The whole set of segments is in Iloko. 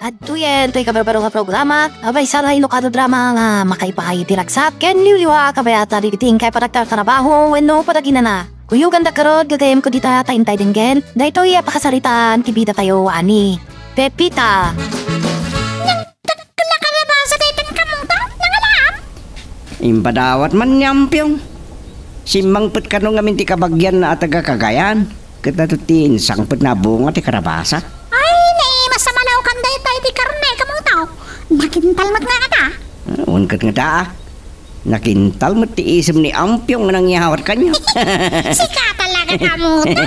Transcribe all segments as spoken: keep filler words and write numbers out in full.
Adtoyen toy kabarbaro nga programa, a maysa nga inukan a drama nga makaipaay iti ragsak ken liwliwa a kabayatan dagiti inkay panagtartarabaho wenno panaginana. Kuyoganda garud, gagayyemko dita ta intay denggen daytoy a pakasaritaan ti bidatayo a ni Pepita. Nagdagkela kalabasa daytan kamuto, nangalaam? Impadawat man ni Ampiong. Simmangpet kano ngamin ti kabagianna a taga Cagayan. Ket adu ti insangpetna a bunga ti kalabasa. Ay, naimas a malawkan daytoy ti karne, kamuto. Nakintal met nga ngata. Ah, wen ket ngata, ah. Nakintal met ti isem ni Ampiong nga nangyawat kaniak. Sika talaga, kamuto.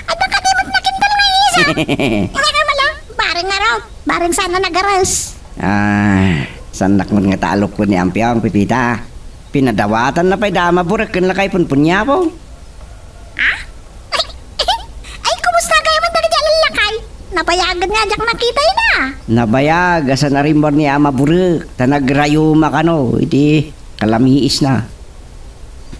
Adda kadi met nakintal nga isem. Nga mala, bareng ngarud, bareng saan a nagares. Ah, saannak met ngata a lukon ni Ampiong, Pepita. Pinadawatanna pay da a maburek ken lakay Punpuniapo. Ah? Ay, ay, kumusta gayam dagiti a lallakay? Nabayagen nga diak nakitana. Nabayag a saan a rimmuar ni a maburek, ta nagrayuma kano iti kalamiisna.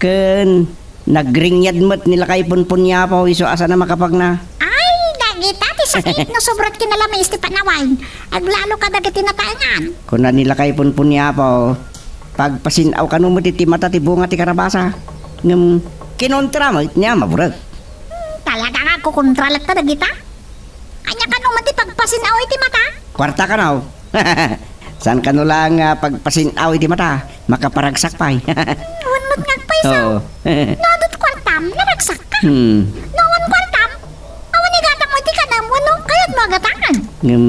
Ken nagringyad met ni lakay Punpuniapo isu a saan a makapagna. Ay, dagita ti sakit no sobra ti kinalamiis ti panawen. Aglalo kadagiti nataengan. Kuna ni lakay Punpuniapo, pagpasin-aw kano met iti mata ti bunga ti karabasa. Ngem kinontra met ni a maburek. Hmm, talaga nga agkukontra latta dagita? Ania kano met ti pagpasin-aw iti mata? Kuarta kano. Saan kano laeng nga pagpasin-aw iti mata? Makaparagsak pay. Hmm, wen met nga agpayso. Oo. No adda ti kuartam, naragsak ka. Hmm. No awan kuartam, awan igatam mo iti kanam wenno kayatmo a gatangan. Ngem,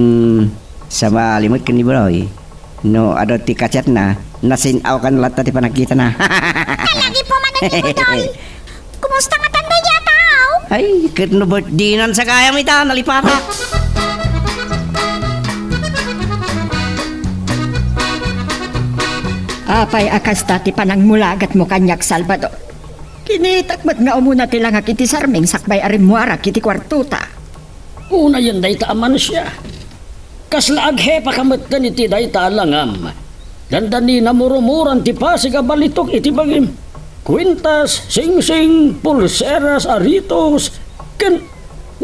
sabali met ken ni Buloy. No adu ti kachatna, nasin-awkan latta ti panagkitana. Talagipaw manen ni Buloy. Kumusta ngatan daydi a tao? Ay, ket no birthday-nan sa gayam ita, nalipatak. Apay a kasta ti panangmulagatmo kaniak, Salvador? Kinitak met nga umuna ti langak iti sarming sakbay a rimmuarak iti kuartota. Unayen dayta, Amanesia. Kasla aghepa ka metten iti dayta a langam. Dandani namurumuran ti pasig a balitok iti bagim. Kuintas, singsing, pulseras, aritos, ken,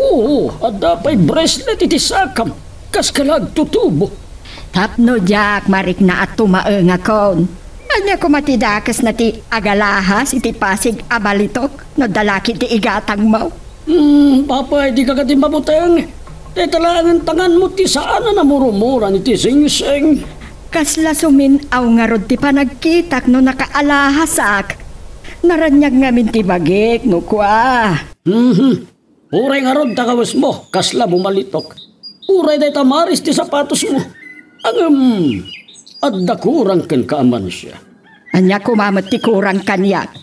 oo, adda pay bracelet iti sakam. Kas ka la agtutubo. Tapno diak marikna a tumaengakon. Ania koma ti dakesna ti agalahas iti pasig a balitok no adda la ket ti igatangmo? Hmm, apay, dika kadi mabuteng. Dayta laengen tanganmo ti saan a namurumuran iti singsing. Kasla sumin-aw ngarud ti panagkitak no nakaalahasak. Naraniag ngamin ti bagik no kua. Mhm. Uray ngarud ta kawesmo, kasla bumalitok. Uray dayta maris ti sapatosmo. Ngem, adda kurang kenka, Amanesia. Ania koma met ti kurang kaniak?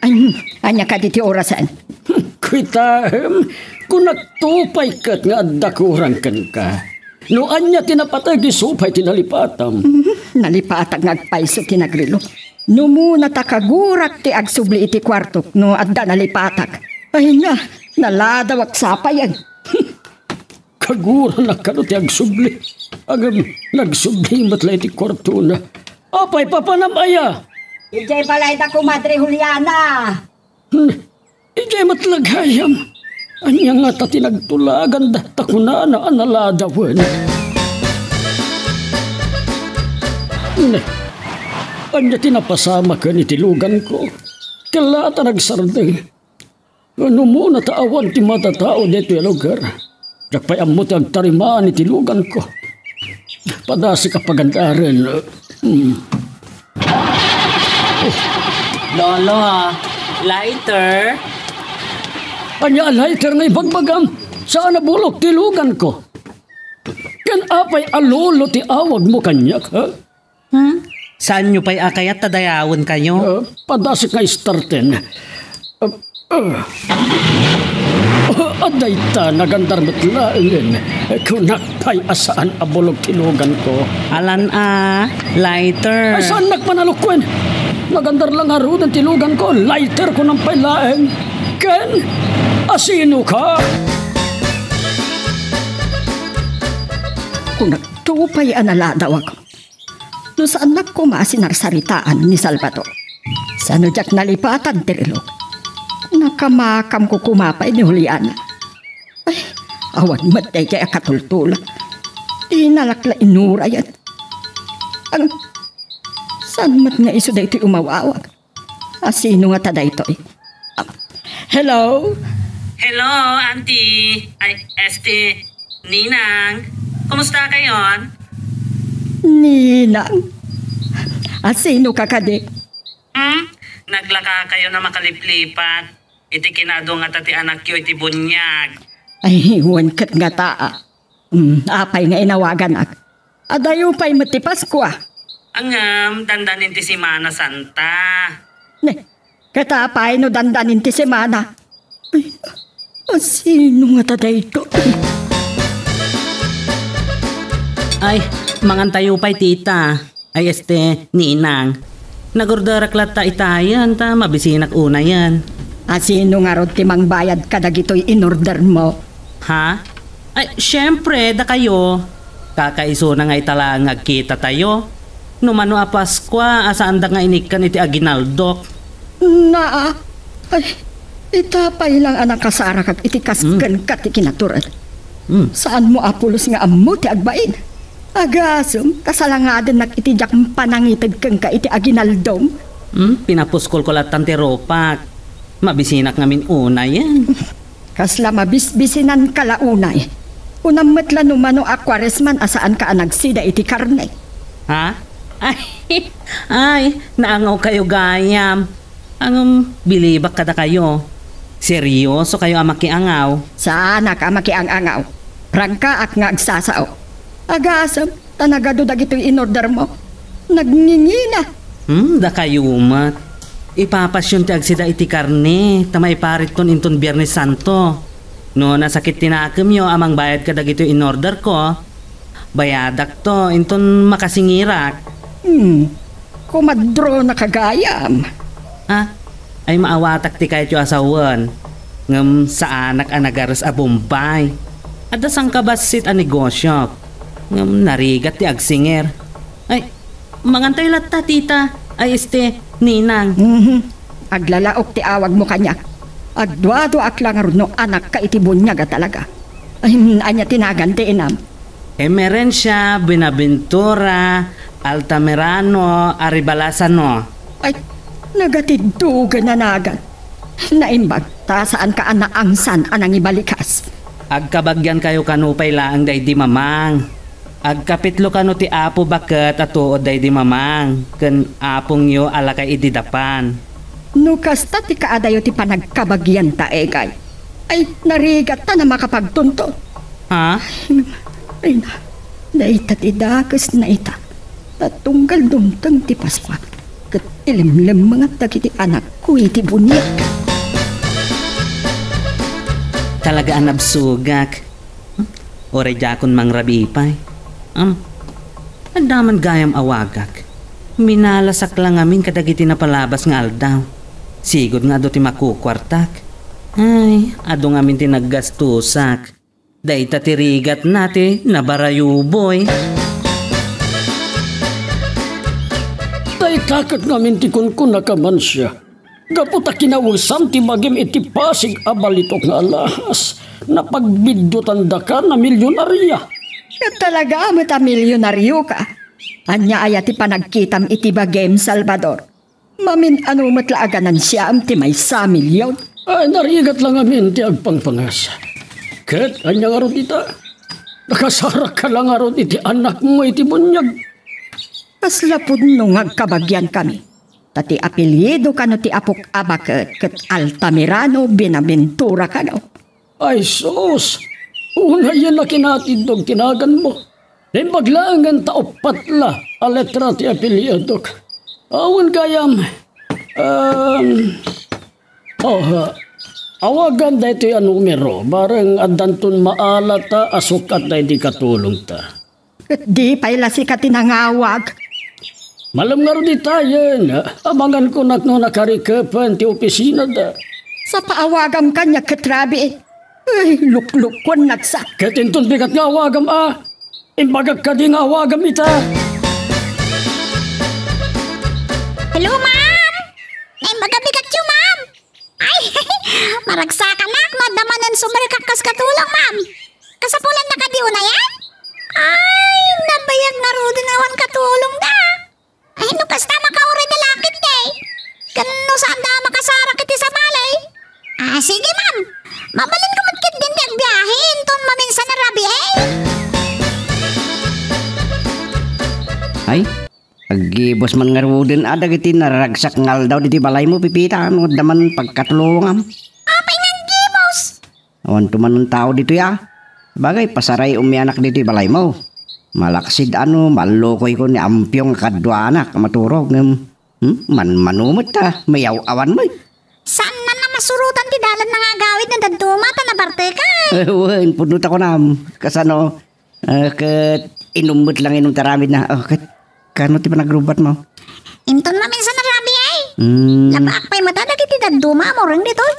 An-, ania kadi ti orasen? Kuitaem, kunakto pay ket nga adda kurang kenka. No ania ti napateg isu pay ti nalipatam? Mhm, nalipatak nga agpayso ti nagrilo. No umuna ta kagurak ti agsubli iti kuartok no adda nalipatak. Ay na, naladawak sapay ay. Kaguranak kano ti agsubli. Ngem, nagsubli met la iti kuartona. Apay, papanam aya? Idiay balay da, Kumadre Juliana. Hmm. Idiay met la gayam. Ania ngata ti nagtulaganda ta kunana a naladawen? Ne, ania ti napasamaken iti luganko? Kella ta nagsardeng. Ngem umuna ta awan ti matatao daytoy a lugar. Diak pay ammo ti agtarimaan iti luganko. Padasek a pagandaren. Hmm. Lolo, lighter? Ania a lighter nga ibagbagam? Saan a bulok ti luganko. Ken apay a lolo ti awagmo kaniak, ha? Hmm? Saanyo pay a kayat ta dayawenkayo? Ah, padasek nga starten. Ah, ah. Ah, dayta, nagandar met laengen. Kunak pay a saan a bulok ti luganko. Alan a, lighter. Ay, saannak panalukuen. Nagandar la ngaruden ti luganko. Lighter, kunam pay laeng. Ken, asino ka? Kunakto pay a naladawak. No saannak koma a sinarsaritaan ni Salvador. Sano diak nalipatan ti reloj? Nakamakamko koma pay ni Juliana. Ay, awan met daydiay a katultula. Ti Dina lakla inurayan. Ang, saan met nga isu daytoy umawawag? A, sino ngata daytoy? Ah, hello? Hello, Auntie. Ay, este, Ninang. Kumusta kayon? Ninang? A, sino ka kadi? Hmm? Naglaka kayo na makaliplipat. Iti kinadu ngata ti anakyo iti bunyag. Ay, wen ket ngata, a. Hmm, apay nga inawaganak? Adayo pay met ti Paskua. Ngem, dandanin ti Semana Santa. Ne, ket apay no dandanin ti Semana? Ay, a, sino ngata daytoy? Ay, mangantayo pay, tita. Ay, este, ninang. Nagorderak latta itayen, ta mabisinak unayen. A, sino ngarud ti mangbayad kadagitoy inordermo? Ha? Ay, siempre, dakayo. Kakaisuna nga ita laeng nga agkitatayo. No mano a Paskua, a saanda nga inikkan iti aginaldok. Naa, ay, ita pay lang a nakasarakak iti kas Mm. kenka ti kinatured. Mm. Saanmo a pulos nga ammo ti agbain? Agasem, kasalangadennak iti diak panangited kenka iti aginaldom. Mm, pinapuskolko lattan ti rupak. Mabisinak ngamin unayen. Kasla mabisbisinanka la unay. Kunam met la no mano a Kuaresman a saanka a nagsida iti karne. Ha? Ay, ay, naangawkayo gayam. Ngem, bilibak kadakayo. Seriosokayo a makiangaw. Saanak a makiang-angaw. Prangkaak nga agsasao. Agasem, ta nagadu dagitoy inordermo. Nagngingina. Hmm, dakayo met. Ipapasyon ti agsida iti karne, ta maiparitton inton Biernes Santo. No nasakit ti nakemyo a mangbayad kadagitoy inorderko, bayadakto inton makasingirak. Hmm, kumadronaka gayam. Ah, ay maawatak ti kayatyo a sawen, ngem saanak a nagares a Bombay. Adda sangkabassit a negosiok, ngem narigat ti agsingir. Ay, mangantayo latta, tita. Ay, este, ninang. Mhm. Aglalaok ti awagmo kaniak. Agduaduaak la ngarud no anakka iti buniag a talaga. Ay, ania ti nagan ti inam? Emerencia, Buenaventura, Altamirano, Arribalasano. Ay, nagatiddugan a nagan. Naimbag, ta saanka a naangsan a nangibalikas. Agkabagiankayo kano pay laeng daydi mamang. Agkapitlo kano ti apo baket a tuod daydi mamang ken apongyo a lakay idi dapan. No kasta ti kaadayo ti panagkabagianta, Egay, ay, narigat ta na makapagtunton. Ha? Ay na, dayta ti dakesna ita. Ta tunggal dumteng ti Paskua, ket ilemlemmengat dagiti anakko iti buniag. Talaga a nabsogak. Uray diakon mangrabii pay. Am, adda man gayam awagak. Minalasak la ngamin kadagiti napalabas nga aldaw. Sigud nga adu ti makukuartak. Ay, adu ngamin ti naggastusak. Dayta ti rigatna ti nabarayuboy. Dayta ket ngamin ti kunkunaka, Mancia. Gapu ta kinawesan ti bagim iti pasig a balitok nga alahas, napagbiddutan daka na milionaria. Ket talaga met a milionarioka. Ania aya ti panagkitam iti bagim, Salvador? Mamin-ano met la a ganansiam ti maysa a milion? Ay, narigat la ngamin ti agpangpangas. Ket ania ngarud ita? Nakasarakka la ngarud iti anakmo iti buniag. Kasla pudno nga agkabagiankami. Ta ti apelyido kano ti apok a baket ket Altamirano Binaventura kano. Ay, sus! Unayen a kinatiddog ti naganmo. Naimbag laengen ta uppat la a letra ti apelyidok. Awan gayam. Um, oh, awagam daytoy a numero, bareng addanton maalata a suk-at daydi katulongta. Ket di pay la sika ti nangawag. Malem ngarud itayen, amangan kunak no nakarikepen ti opisinada. Sa paawagam kaniak ket rabii. Ay, luklukkuennak sa. Ket inton bigat nga awagam a, imbagak kadi nga awagam ita. Hello, ma'am! Naimbag a bigatyo, ma'am! Ay, maragsakanak no adda manen sumerkak kas katulong, ma'am. Kasapulanna kadi unayen? Ay, Nabayag ngaruden awan katulongda. Ay, no kasta, makauray da lakit, eh. Ken no saanda a makasarak iti sabali. Ah, sige, ma'am. Mabalinko met ketdin ti agbiahe inton maminsan a rabii, eh. Ay, aggibus man ngaruden a dagiti nararagsak nga aldaw ditoy balaymo, Pepita, no adda man pagkatulongam. Apay nga aggibus? Awan to man tao ditoy a. Bagay, pasaray umianak ditoy balaymo. Malaksid ano, mallukoyko ni Ampiong a kaduanak a maturog, ngem, hmm, manmano met ta, mayaw-awan met. Saanna a masurotan ti dalanna nga agawidna dadduma ta nabartekan. Wen, pudno ta kunam. Kasano? Ah, ket inum met lang inum ti aramidna. Oh, ket kano ti panagrubbatmo? Inton maminsan a rabii, ay. Hmm. Labaak pay met a dagiti dadduma a mureng ditoy.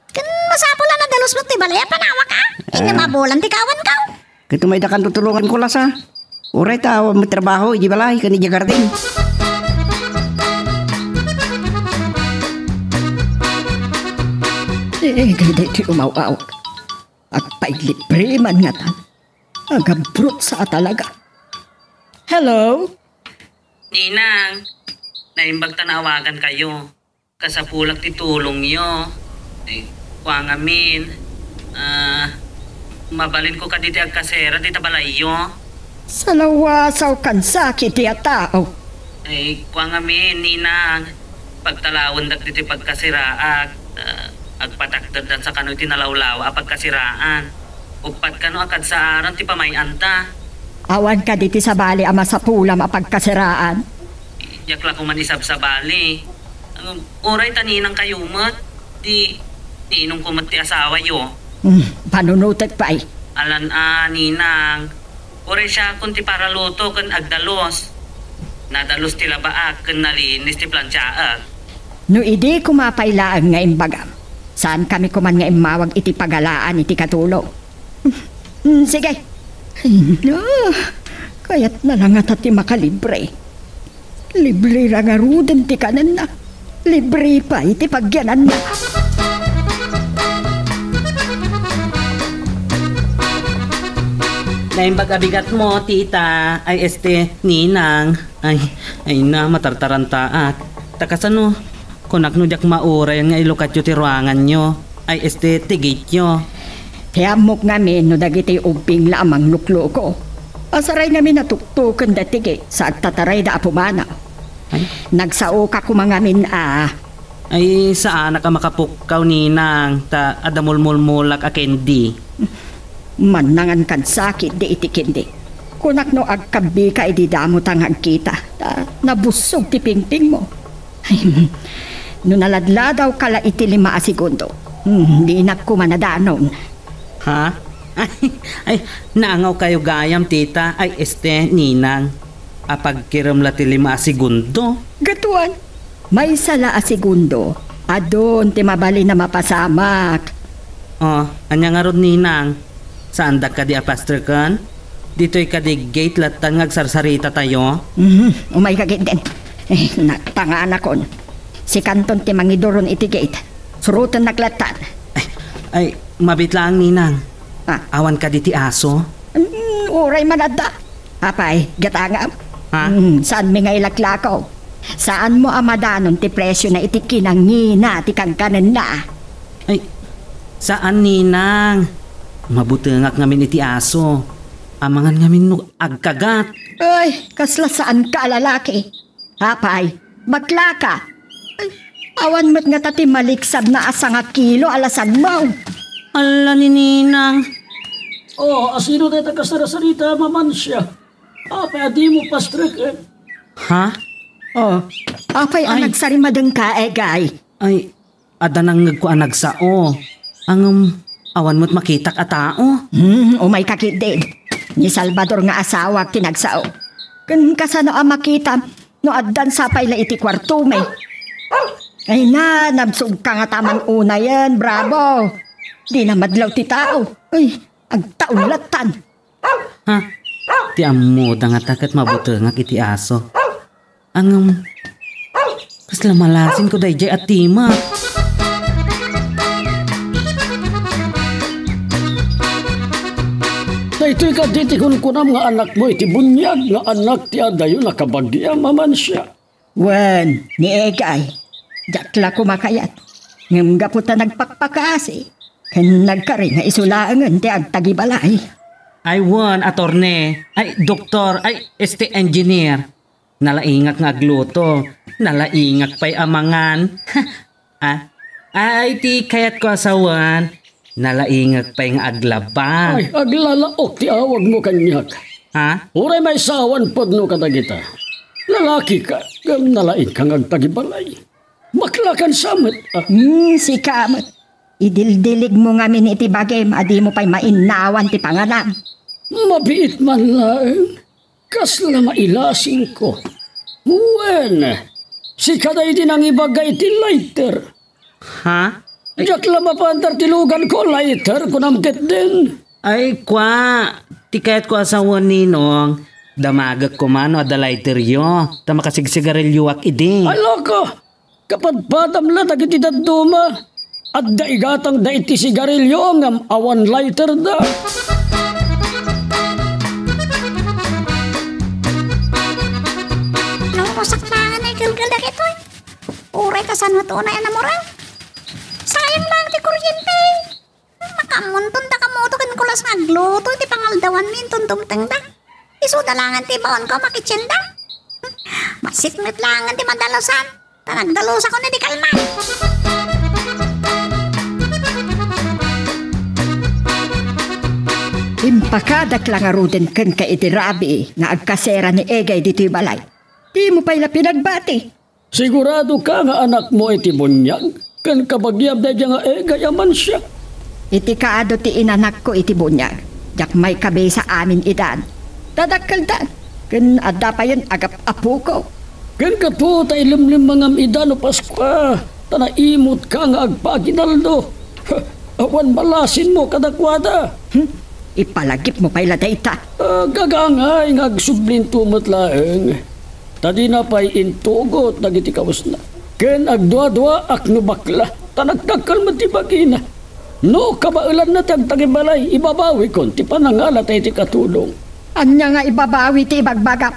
Ken masapul a nadalus met ti balay a panawak, a. Ah. Inna mabulan ti kawanko. Ket umay dakan tutulongan ko, lasa. Uray ta awan met trabaho iti balay ken iti garden. Eh, eh, daydi ti umaw-aw. Agpailibre man ngata. Agabrutsa a talaga. Hello? Ninang, naimbag ta naawagankayo. Kasapulak ti tulongyo. Ay, kua ngamin, ah, mabalinko kadi ti agkasera dita balayyo. Salawasaw kan sakit ti a tao. Ay, kua ngamin, ninang, pagtalawendak ditoy pagkaseraak, ah, agpatakderdan sa kano iti nalawlawa a pagkaseraan. Uppat kano a kadsaaran ti pamay-anta. Awan kadi ti sabali a masapulam a pagkaseraan? Diak la koman isabsabali. Uray ta ninangkayo met, di ninongko met ti asawayo. Hmm, panunotek pay. Alan a, ninang. Uray siakon ti paraluto ken agdalus. Nadalus ti labaak ken nalinis ti plansiaek. No idi koma pay laeng nga imbagam, saankami koman nga immawag iti pagalaan iti katulong. Hmm, sige. Ay, no. Kayatna la ngata ti makalibre. Libre ra ngaruden ti kanenna. Libre pay ti pagyananna. Naimbag a bigatmo, tita. Ay, este, ninang. Ay, ay na, matartarantaak. Ta kasano? Kunak no diak maurayan nga ilukatyo ti ruanganyo. Ay, este, ti gate-yo. Ti ammok ngamin no dagiti ubbing la a manglukluko. Asaray ngamin a tuktoken dagiti gate sa agtatarayda a pumanaw. Ay? Nagsaoka koma ngamin a. Ay, saanak a makapukkaw, ninang, ta adda mulmulmulak a candy. Mannangan kan sakit di iti candy. Kunak no agkabbika idi damo ta nga agkita, ta nabussog ti pingpingmo. No naladladawka la iti lima a segundo, hmm, dinak koma nadanon. Ha? Ay, ay, naangawkayo gayam, tita. Ay, este, ninang. Apagkirem la ti lima a segundo? Gatuan. Maysa la a segundo, adun ti mabalin a mapasamak. Oh, ania ngarud, ninang? Saandak kadi a pastreken? Ditoy kadi gate lattan nga agsarsarita tayo? Mhm, umayka ketdin. Eh, nagpanganakon. Sikanton ti mangiduron iti gate. Surotennak lattan. Ay, ay, mabit laeng, ninang. Ah. Awan kadi ti aso? Mm, uray man adda. Apay, gatangam? Ha? Mm, saanmi nga ilaklakaw? Saanmo a madanon ti presiona iti kinangina ti kankanenna? Ay, saan, ninang. Mabutengak ngamin iti aso. Amangan ngamin no agkagat. Ay, kasla saanka a lalaki. Apay, baklaka. Ay, awan met ngata ti maliksabna a sangakilo a lasagmo. Ala ni ninang. Oh, asino dayta agsarsarita a mamansia? Apay a dimo pastreken? Ha? Oh, apay a nagsarimadengka, Egay? Ay, adda nangngegko a nagsao. Ngem, awan met makitak a tao. Hmm, umayka ketdin. Ni Salvador nga asawak ti nagsao. Ken kasano a makitam no addan sapay la iti kuartom? Ay na, nabsogka ngata man unayen, Bravo. Dina madlaw ti tao. Ay, agtaulatan. Ha? Ti ammoda ngata ket mabutengak iti aso. Ngem, kasla malasinko daydiay a timek. Daytoy kadi ti kunkunam nga anakmo iti buniag nga anak ti adayo a kabagiam, Amancia? Wen, ni Egay, diak la koma kayat. Ngem gapu ta nagpakpakaasi, ken nagkari nga isu laengen ti agtagibalay. Ay wen, attorney, ay doktor, ay este engineer. Nalaingak nga agluto. Nalaingak pay a mangan. Ah, ay, ti kayatko a sawen, nalaingak pay nga aglaba. Ay, aglalaok ti awagmo kaniak. Ha? Uray maysa awan pudno kadagita. Lalakika, ngem nalaingka nga agtagibalay. Baklakan sa met, ah. Hmm, sika met. Idildiligmo ngamin iti bagim a dimo pay mainnawan ti panganan. Mabiit man laeng. Kasla mailasingko. Wen, sika daydi nangibaga iti lighter. Ha? Diak la mapaandar ti luganko, lighter, kunam ketdin. Ay, kua, ti kayatko a sawen, Ninong, damagek koma no adda lighteryo, ta makasigsigarilyoak idi. Ay, loko! Kapadpadam la dagiti dadduma. Adda igatangda iti sigarilyo ngem awan lighterda. Naurusak laeng a kelkel dagitoy. Uray kasano ti unay a namureng? Sayang laeng ti kuryente. Makaammonton ta kamoto ken kulas nga agluto iti pangaldawanmi inton dumtengda. Isuda laengen ti baonko a makitchendan. Bassit met laengen ti madalusan. Ta nagdalusakon idi kalman. Impakadak la ngaruden kenka iti rabii nga agkasera ni Egay ditoy balay. Dimo pay la pinagbati. Siguradoka nga anakmo iti buniag, ken kabagiam daydiay nga Egay a Mancia? Iti kaadu ti inanakko iti buniag, diak maikabisa amin idan. Dadakkeldan, ken adda payen agap-apoko. Ken gapu ta ilemlemmengam ida no Paskua, ta naimutka nga agpaginaldo. Awan malasinmo kadakuada. Hmm? Ipalagipmo pay la dayta. Ah, gagangay nga agsublinto met laeng. Ta dina pay intugot dagiti kawesna. Ken agduaduaak no bakla, ta nagdakkel met ti bagina. No kabaelanna ti agtagibalay, ibabawikon ti panangala ta iti katulong. Ania nga ibabawi ti ibagbagam?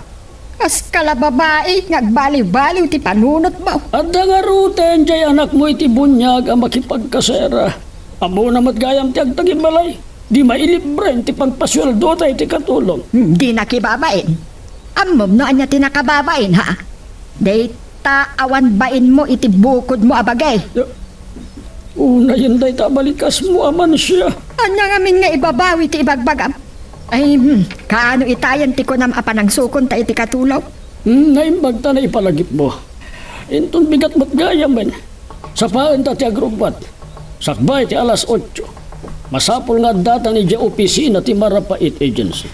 Kas kala babai nga agbaliwbaliw ti panunotmo. Adda ngaruden diay anakmo iti buniag a makipagkasera. Ammona met gayam ti agtagibalay. Di mailibren ti pagpasueldo ta iti katulong. Hmm, di nakibabain. Ammom no ania ti nakababain, ha? Dayta awan bainmo iti bukodmo a bagi. Unayen dayta a balikasmo a Mancia. Ania ngamin nga ibabawi ti ibagbagam? Ay, hmm, kaano itayen ti kunam a panangsukon ta iti katulong? Hmm, naimbag ta naipalagipmo. Inton bigat met gayamen. Sapaenta ti agrubbat. Sakbay ti alas otso. Masapul nga addatan idiay opisina ti Marapait Agency.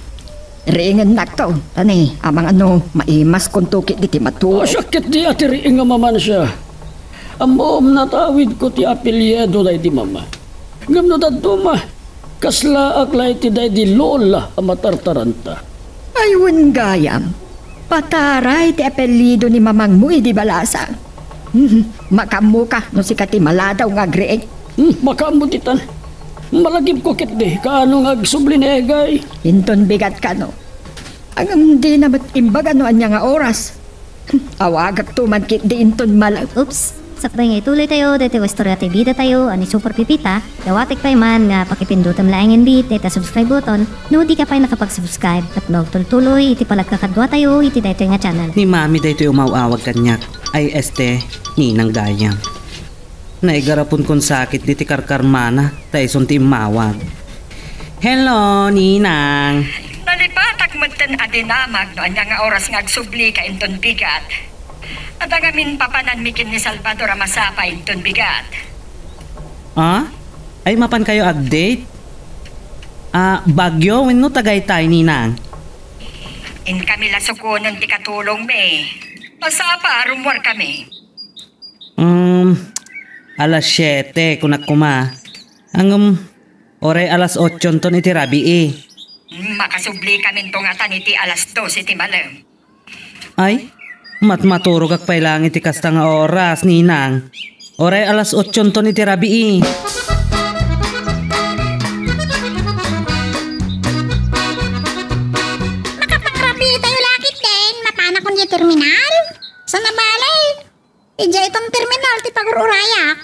Riingennakto, ta ni, amangan no maimaskonto ketdi ti matuok. Siak ketdi a ti riingam a Mancia. Ammom, natawidko ti apelyido daydi mama. Ngem no dadduma, kaslaak la iti daydi Lola a matartaranta. Ay, wen gayam. Pataray ti apelyido ni mamangmo idi balasang. Makaammoka no sika ti maladaw nga agriing. Hmm, makaammo ditan. Malagipko ketdi, kaano nga agsubli ni Egay? Inton bigat kano. Ngem dina met imbaga no ania nga oras. Awagakto man ketdi inton mala- Oops! Sakbay nga ituloy tayo daytoy nga istorya ti bida tayo a ni Super Pipita, dawatek pay man nga pakipindutem laengen bi dayta subscribe button no di ka pay nakapag-subscribe tapno agtultuloy iti panagkakadua tayo iti daytoy nga channel. Ni Mami daytoy umaw-awag kaniak. Ay, este, ninang gayam. Naigarapunkon sakit diti karkarmana, ta isun ti immawag. Hello, Ninang. Nalipatak metten a dinamag no ania nga oras nga agsublika inton bigat. Adda ngamin papananmi ken ni Salvador a masapa inton bigat. Ah? Ay, mapankayo ag-date? Ah, Baguio wenno Tagaytay, Ninang? Inkami la sukonen ti katulongmi. Masapa a rummuarkami. Um, alas siete, kunak koma. Ngem, uray alas otso ton iti rabii. Makasublikaminto ngatan iti alas dos iti malem. Ay, matmaturogak pay laeng iti kasta nga oras, Ninang. Uray alas otso ton iti rabii. Terminal? Saan a bale? Idiay itan terminal ti pagur-urayak.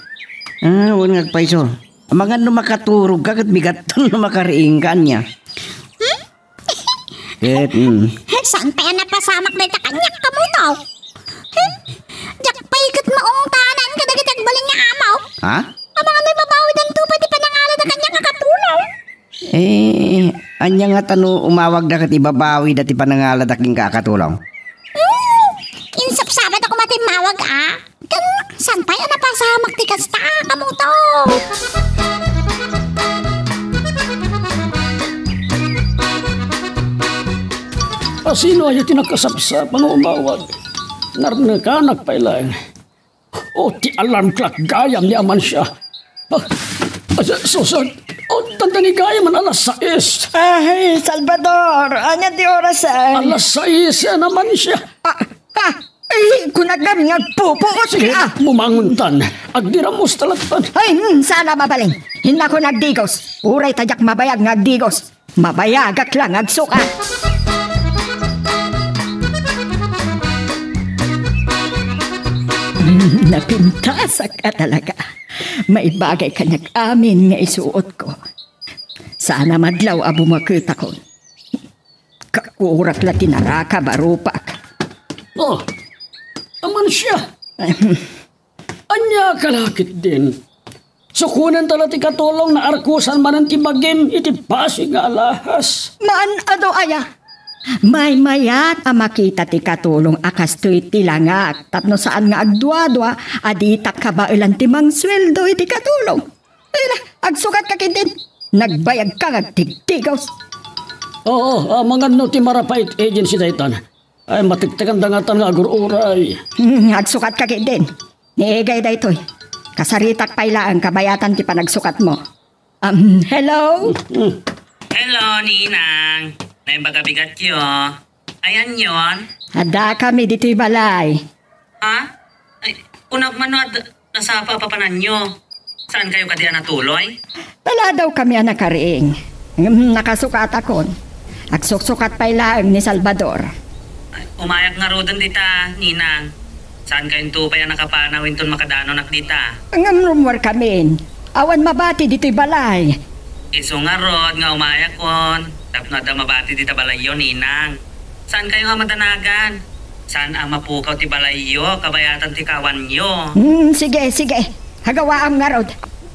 Ah, wen nga agpayso. Amangan no makaturogka ket bigatton no makariingka ania. Hmm? Ket, mm. Saan pay a napasamak dayta kaniak, Kamuto? Hmm? Diak pay ket maungtanan kadagiti agbalin nga amaw. Ha? Amangan no ibabawidanto pay ti panangalada kaniak a katulong. Eh, ania ngata no umawagda ket ibabawida ti panangalada kenka a katulong? Hmm, insapsabat a koma ti immawag, a. Ken saan pay a napasamak ti kasta, Kamuto? A, sino aya ti nakasapsap nga umawag? Narnekanak pay laeng. O, ti alarm clock gayam ni Amancia. Ah, ah, Susan, o, dandani gayam man alas sais. Ay, Salvador, ania ti oras, ay? Alas sais, eh, Amancia. Ah, ah, ay, kunagam nga agpupuot ka. Mumanguntan. Agdiramus talatan. Ay, hmm, saan a mabalin. Hinna ko nagdigos. Uray ta diak mabayag nga agdigos. Mabayagak lang agsukat. Hmm, napintasak a talaga. Maibagay kaniak amin nga isuotko. Saan a madlaw a bumaketakon. Kakurak la ti naraka barupak. Oh, Amancia. Ahem. Ania ka la ketdin? Sukonenta la ti katulong, naarkosan manen ti bagim iti basig nga alahas. Maan adu aya? Maymayat a makita ti katulong a kastoy ti langak tapno saan nga agduadua a ditak kabaelan ti mangsueldo iti katulong. Ay na, agsukatka ketdin. Nagbayagka nga agtigtigos. Oo, amangan no ti Marapait Agency daytan. Ay, matektekanda ngatan nga agur-uray. Hmm, agsukatka ketdin. Ni Egay daytoy. Kasaritak pay laeng kabayatan ti panagsukatmo. Um, hello? Hello, Ninang. Naimbag a bigatyo. Ayanyon? Addakami ditoy balay. Ha? Ay, kunak man no ad-, nasapa a papananyo. Saankayo kadi a natuloy? Naladawkami a nakariing. Ngem nakasukatakon. Agsuksukat pay laeng ni Salvador. Ay, umayak ngaruden dita, Ninang. Saankayonto pay a nakapanaw inton makadanon ak dita. Ngem rummuarkamin. Awan mabati ditoy balay. Isu ngarud nga umayakon. Tapno adda mabati dita balayyo, Ninang. Saankayo a madanagan? Saan a mapukaw ti balayyo, kabayatan ti kawanyo? Hmm, sige, sige. Agawaam ngarud.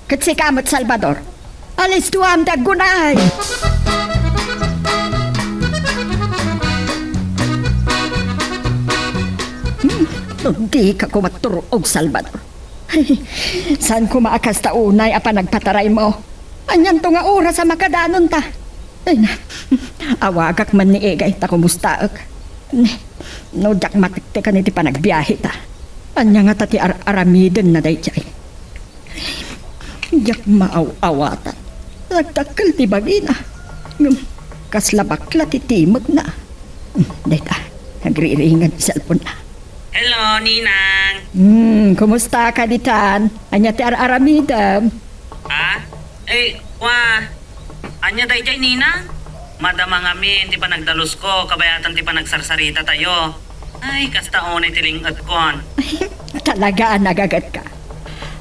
Ket sika met, Salvador. Alistuam ti aggunay! Hmm, no dika koma tur-og, Salvador. Ay, saan koma a kasta unay a panagpataraymo? Anianto nga oras a makadanonta? Ay na, awagak man ni Egay ta kumustaek. Ne, no diak matektekan iti panagbiaheta. Ania ngata ti ar-, aramidenna daydiay? Diak maaw-awatan. Nagdakkel ti bagina. Ngem, kasla bakla ti timekna. Hmm, dayta, nagriringan ti cellphone-na. Hello, Ninang. Hmm, kumusta ka ditan? Ania ti ar-aramidem? Ha? Eh, wa. Ania daydiay, Ninang? Madama ngamin ti panagdalusko, kabayatan ti panagsarsarita tayo. Ay, kasta unay ti ling-etkon. Talaga a nagagetka.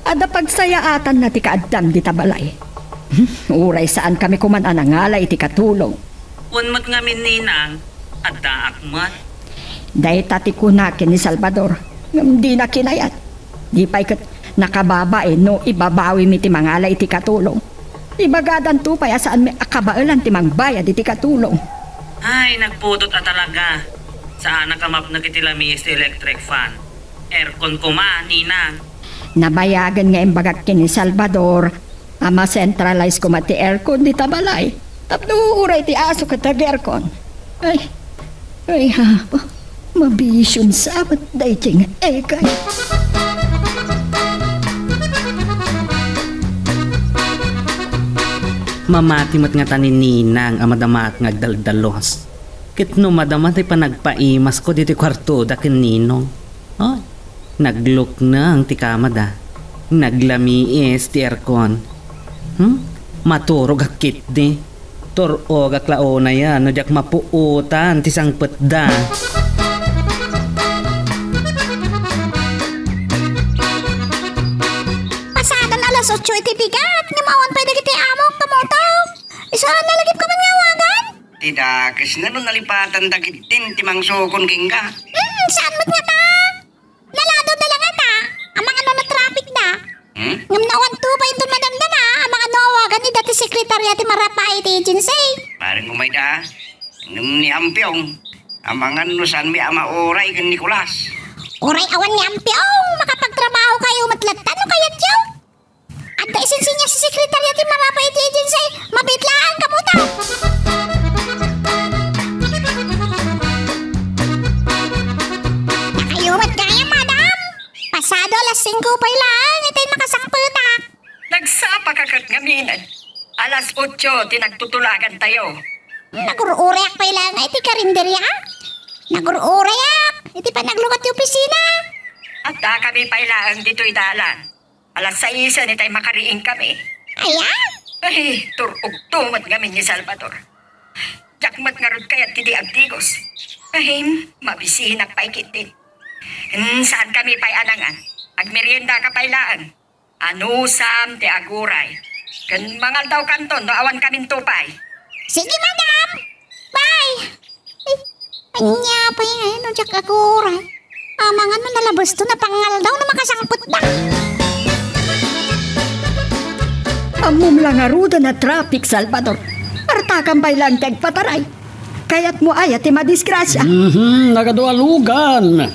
Adda pagsayaatanna ti kaaddam dita balay. Hmm, uray saan kami koman a nangala iti katulong. Wen met ngamin, Ninang, addaak met. Dayta ti kuna ken ni Salvador, ngem dina kinayat. Di pay ket nakababain no ibabawimi ti mangala iti katulong. Ibagadanto pay a saanmi a kabaelan ti mangbayad iti katulong. Ay, nagpudot a talaga. Saanak a mapnek iti lamiis ti electric fan. Aircon koma, Ninang. Nabayagen nga imbagak ken ni Salvador a ma-centralize koma ti aircon dita balay. Tapno uray ti aso ket nag-aircon. Ay, ay, apo, mabision sa met daydiay nga Egay. Mamati met ngata ni Ninang a madamaak nga agdaldalos. Ket no madama ti panagpaimasko ditoy kuartoda ken Ninong. Ay, naglukneng ti kamada. Naglamiis ti aircon. Hmm? Maturogak ketdi. Tur-ogak la unayen no diak mapuotan ti sangpetda. Ti dakes nga no nalipatan dagiti ti mangsukon kenka. Hmm, saan met ngata? Naladaw da la ngata. Amangan no natraffic da. Hmm? Ngem no awan to pay inton madamdama, amangan no awagan ida ti sekretarya ti Marapaet iti agency. Bareng umay da. Ngem ni Ampiong, amangan no saanmi a mauray ken Nicolas. Uray awan ni Ampiong, makapagtrabaho kayo met latta no kayatyo. Adda isinsinya ti sekretarya ti Marapaet iti agency, mabiit laeng kabuta. Nakayo met gayam, madam. Pasado alas singko pay laeng itay makasangpetak. Nagsapa ka ket ngamin. Alas otso ti nagtutulagan tayo. Nagur-urayak pay laeng iti karinderya. Nagur-urayak iti panaglukat ti opisina. Adda kami pay laeng ditoy dalan. Alas sais itay makariing kami. Aya? Ay, tur-og to met ngamin ni Salvador. Diak met ngarud kayat ti di agdigos. Ay, mabisinak pay ketdin. Hmm, saan kami pay anangan? Agmerienda ka pay laeng. Anusam ti aguray. Ken mangaldaw kanton no awan kamin to pay. Sige, madam. Bye. Eh, ania pay ngay no diak aguray? Amangan no nalabes to, napangaldaw no makasangpet da. Ammom la ngaruden a traffic, Salvador. Artakam pay laeng ti agpataray. Kayatmo aya ti madisgrasia? Mhm, nagadualugan.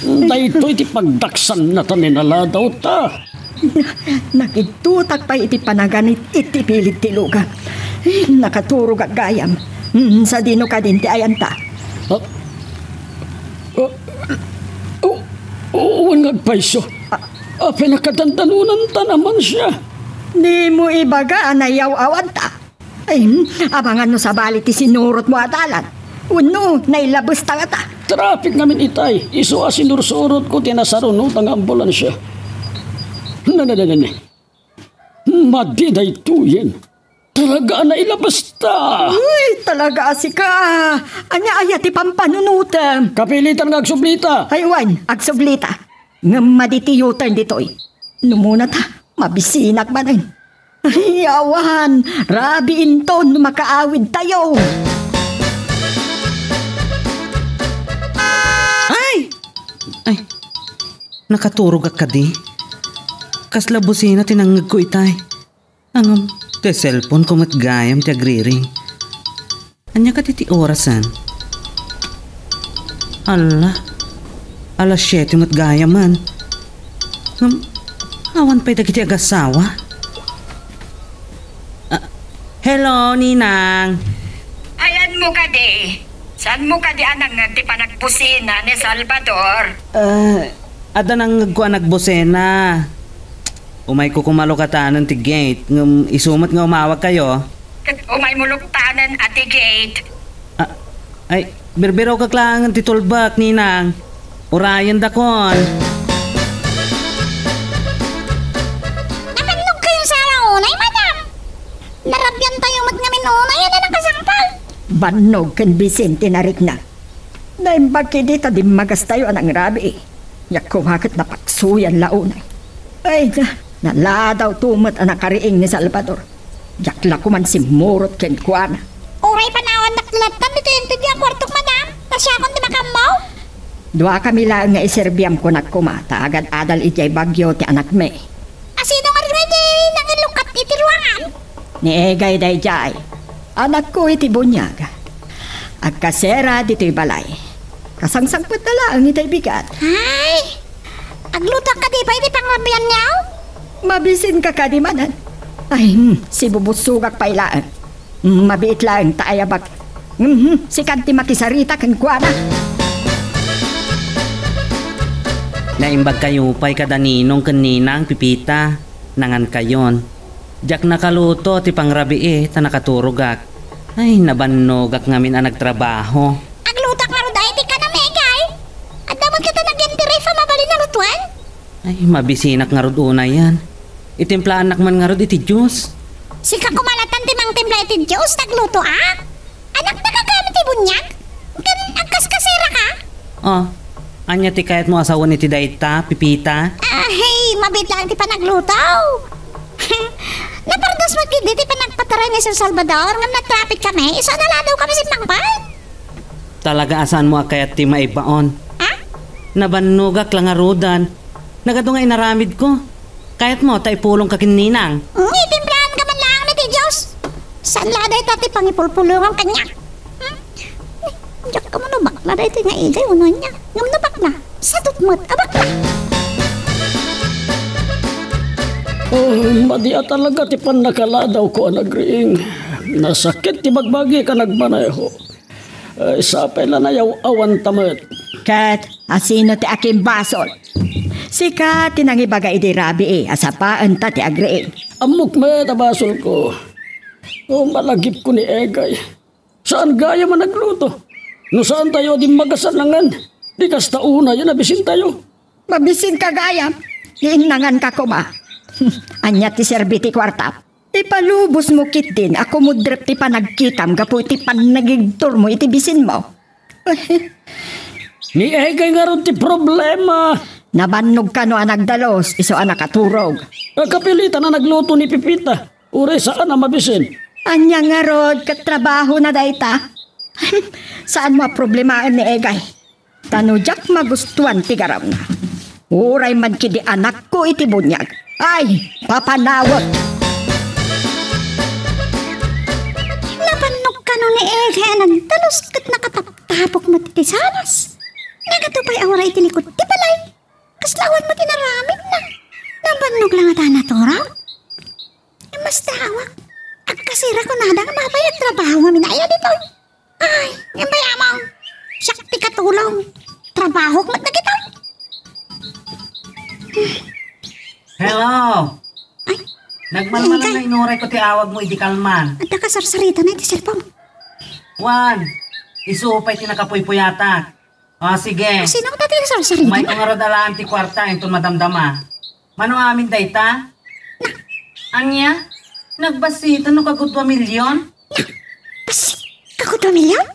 Daytoy ti pagdaksanna ta ni naladaw ta. Nakidtutak pay iti panaganit iti pilid ti lugan. Nakaturogak gayam. Mm, sadino kadin ti ayanta? Ah, ah, oh, oh, wen nga agpayso. Ah. Apay, nakadandanonanta naman siya. Dimo ibaga a nayaw-awanta. Ay, amangan no sabali ti sinurotmo a dalan. Wenno, nailabes ta ngata. Traffic ngamin itay. Isu a sinursurotko ti nasarunota nga ambulansia. Na, na, na, na, na. Madi daytoyen. Talaga a nailabes ta. Uy, talaga a sika. Ania aya ti pampanunotem? Kapilitan nga agsublita. Ay, wen, agsublita. Ngem madi ti U-turn ditoy. Numuna ta, mabisinak manen. Ay, awan! Rabii inton no makaawidtayo! Ay! Ay, nakaturogak kadi. Kasla busina ti nangngegko itay. Ngem, ti cellphone ko met gayam ti agriring. Ania kadi ti orasen? Alla, alas siete met gayamen. Ngem, awan pay dagiti agassawa. Ah, hello, Ninang. Ayanmo kadi? Saanmo kadi a nangngeg ti panagbusina ni Salvador? Ah, adda nangngegko a nagbusina. Umayko koma lukatanen ti gate, ngem isu met nga umawagkayo. Ket umaymo luktanen a ti gate. Ah, ay, birbirokak laengen ti tulbek, Ninang. Urayendakon. Nabannog kayo sa unay, madam? Narabian tayo met ngamin unay a nakasangpal. Bannog ken bisin ti narikna. Naimbag ketdi ta dimmagas tayo a nangrabii. Diak koma ket napaksuyan la unay. Ay, na, naladaw to met a nakariing ni Salvador. Diak la koman simmurot kenkuana. Uray panawannak lattan ditoy inted nga kuartok, madam. Ta siakon ti makaammo. Duakami laeng nga iserbiam kunak koma ta agad-adal idiay Baguio ti anakmi. Asino ngarud nga idi nangillukat iti ruangan? Ni Egay daydiay. Anakko iti buniag. Agkasera ditoy balay. Kasangsangpetna laeng itay bigat. Ay! Aglutoak kadi pay iti pangrabianyo? Mabisinka kadi manen. Ay, hmm, sibubussogak pay laeng. Hmm, mabiit laeng ta ayabak. Mhm, sika ti makisarita kenkuana. Naimbagkayo pay kada ninong ken ninang, Pipita. Nangankayon. Diak nakaluto ti pangrabii ta nakaturogak. Ay, nabannogak ngamin a nagtrabaho. Aglutoak ngarud iti kanam, Egay. Adda met kata nagyan ti ref a mabalin a lutoen? Ay, mabisinak ngarud unayen. Itimplaannak man ngarud iti juice. Sika koma lattan ti mangtimpla iti juice, ta aglutoak? Anakna ka gayam iti buniag? Ken agkaskasera ka? Oh, ania ti kayatmo a sawen iti dayta, Pipita? Ah, hey, mabiit laeng ti panagluto. Napardas met ketdi ti panagpa- Taray ni Sir Salvador, ngem na-traffic kami, isu a naladaw kami simmangpet. Talaga a saanmo a kayat ti maibaon. Ha? Nabannogak la ngaruden. Nagadu nga inaramidko. Kayatmo ta ipulongka ken Ninang? Hmm, itimplaanka man laeng iti Dios. Saan la dayta ti pangipulpulongam kaniak? Hmm? Diak ammo no bakla daytoy nga Egay wenno ania. Ngem no bakla, sadut met a bakla. Oh, madi a talaga ti pannakaladawko a nagriing. Nasakit ti bagbagik a nagmaneho. Ay, sapay la nayaw-awanta met. Ket asino ti akimbasol? Sika ti nangibaga idi rabii a sapaenta ti agriing. Ammok met a basolko. O, malagipko ni Egay. Saan gayam a nagluto? No saantayo a dimmaga sannangan, di kasta unay a nabisintayo. Mabisinka gayam, innanganka koma. Ania ti serbi ti kuartam? Ipalubosmo ketdin a kumudrep ti panagkitam gapu iti pannagigturmo iti bisinmo. Ni Egay ngarud ti problema. Nabannog kano a nagdalus, isu a nakaturog. Nakapilitan a nagluto ni Pipita. Uray saan a mabisin. Ania ngarud ket trabahona dayta? Saanmo a problemaen ni Egay. Ta no diak magustuan ti garamna, uray man ketdi anakko iti buniag. Ay, papanawek! Nabannog kano ni Egay a nagdalus ket nakataptapok met iti saras. Nagadu pay a uray iti likod ti balay. Kasla awan met inaramidna. Nabannog la ngata a naturog. Imasdawak. Agkasira kunada nga mapay a trabaho ngamin aya ditoy. Ay, ngem bay among, siak ti katulong. Trabahok met dagitoy. Hello! Ay, Nagmalmalan Egay. Na inuray ko ti awagmo idi kalman. Adda kasarsaritana iti cellphone. Wan, isu pay ti nakapuypuyatak. O, sige. Sino ta ti sarsarita? Umayko ngarud alaen ti kuarta inton madamdama. Mano amin dayta? Ania? Nagbassit no kagudua milyon? Bas, kagudua milyon?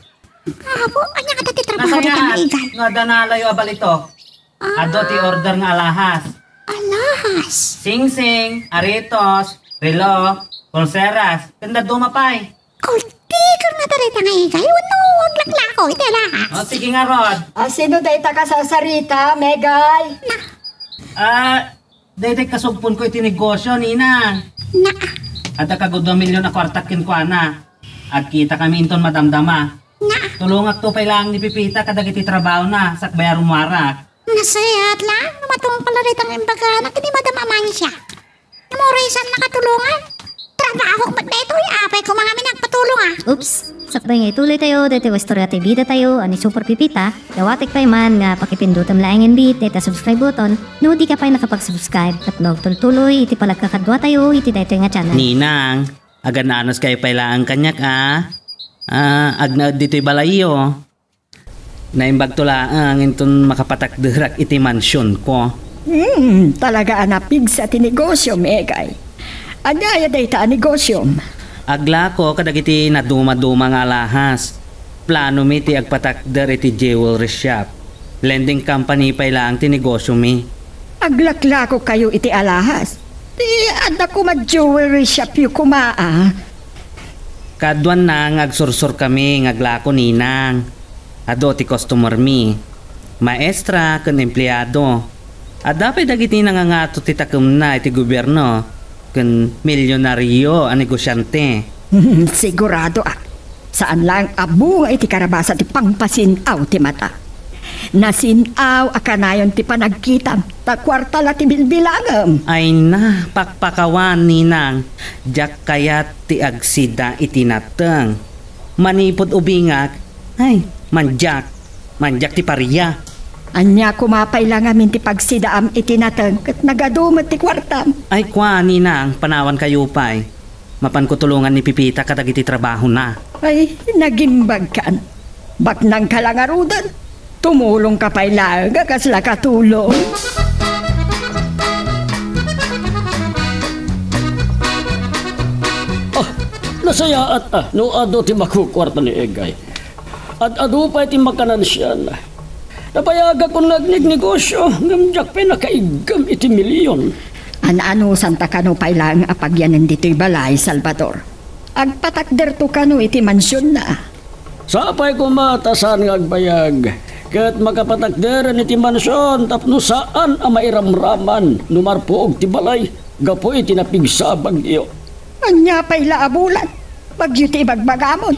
Apo, ania ngata ti trabaho dita nga Egay? Nasayat nga adda nalayo a balitok. Ah. Adu ti order nga alahas. Alahas? Singsing, aretos, relo, pulseras, ken dadduma pay. Kultikor ngata dayta nga Egay, wenno aglaklako iti alahas? O, sige ngarud. A, sino dayta kasasarita, Megay? Na. A, dayta kasugponko iti negosio, Ninang. Na. Adda kagudua milyon a kuartak kenkuana. Agkitakami inton madamdama. Na. Tulongakto pay laeng ni Pipita kadagiti trabahona, sakbay a rummuarak. Nasayat laeng no matungpal dayta nga imbagana ken ni Madam Amancia. Ngem uray saan nakatulongan. Trabahok met daytoy, apay koma ngamin agpatulong a. Oops! Sakbay nga ituloytayo daytoy a istorya ti bidatayo a ni Super Pipita, dawatek pay man nga pakipindutem laeng indeed dayta subscribe button no dika pay nakapag-subscribe tapno agtultuloy iti panagkakaduatayo iti daytoy nga channel. Ninang, agan-anuskayo pay laeng kaniak a. A, agnaed ditoy balayyo. Naimbagto laeng inton makapatakderak iti mansionko. Hmm, talaga a napigsa ti negosiom, Egay. Ania aya dayta a negosiom? Aglako kadagiti nadumaduma nga alahas. Planomi ti agpatakder iti jewelry shop. Lending company pay laeng ti negosiomi. Aglaklakokayo iti alahas? Ti adda koma jewelry shopyo koma a. Kaduanna nga agsursurkami nga aglako, Ninang. Adu ti customermi. Maestra ken empleado. Adda pay dagiti nangangato ti takemna iti gobierno ken milionario a negosiante. Siguradoak. Saan laeng a bunga iti karabasa ti pangpasin-aw ti mata. Nasin-aw a kanayon ti panagkitam, ta kuarta la ti bilbilangem. Ay na, pakpakawan, Ninang. Diak kayat ti agsida iti nateng. Manipud ubingak, ay, mandiak. Mandiak ti paria. Ania koma pay la ngamin ti pagsidaam iti nateng ket nagadu met ti kuartam? Ay, kua, Ninang, panawankayo pay. Mapanko tulongan ni Pipita kadagiti trabahona. Ay, nagimbagkan. Baknangka la ngaruden. Tumulongka pay laeng a kasla katulong. Ah, nasayaat a no adu ti makukuarta ni Egay. Ad-adu pay ti makanansian. Nabayagakon nga agnegnegosio, ngem diak pay nakaiggem iti milion. An-anusanta kano pay laeng a pagyanen ditoy balay, Salvador? Agpatakderto kano iti mansionna. Sapay koma ta saan nga agbayag, ket makapatakderen iti mansion tapno saan a mairamraman no marpuog ti balay gapu iti napigsa a bagyo. Ania pay la a bulan? Bagyo ti ibagbagamon.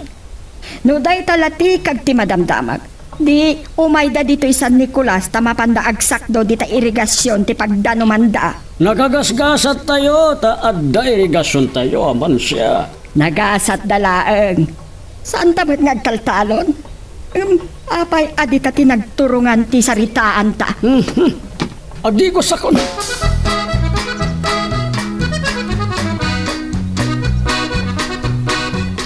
No dayta la tikag ti madamdamag, di umayda ditoy San Nicolas ta mapanda agsakdo dita irigasion ti pagdanumanda. Nakagasgasattayo ta adda irigasiontayo a mansia. Nagasatda laeng. Saanta met nga agtaltalon? Em, apay a dita ti nagturongan ti saritaanta? Agdigos akon.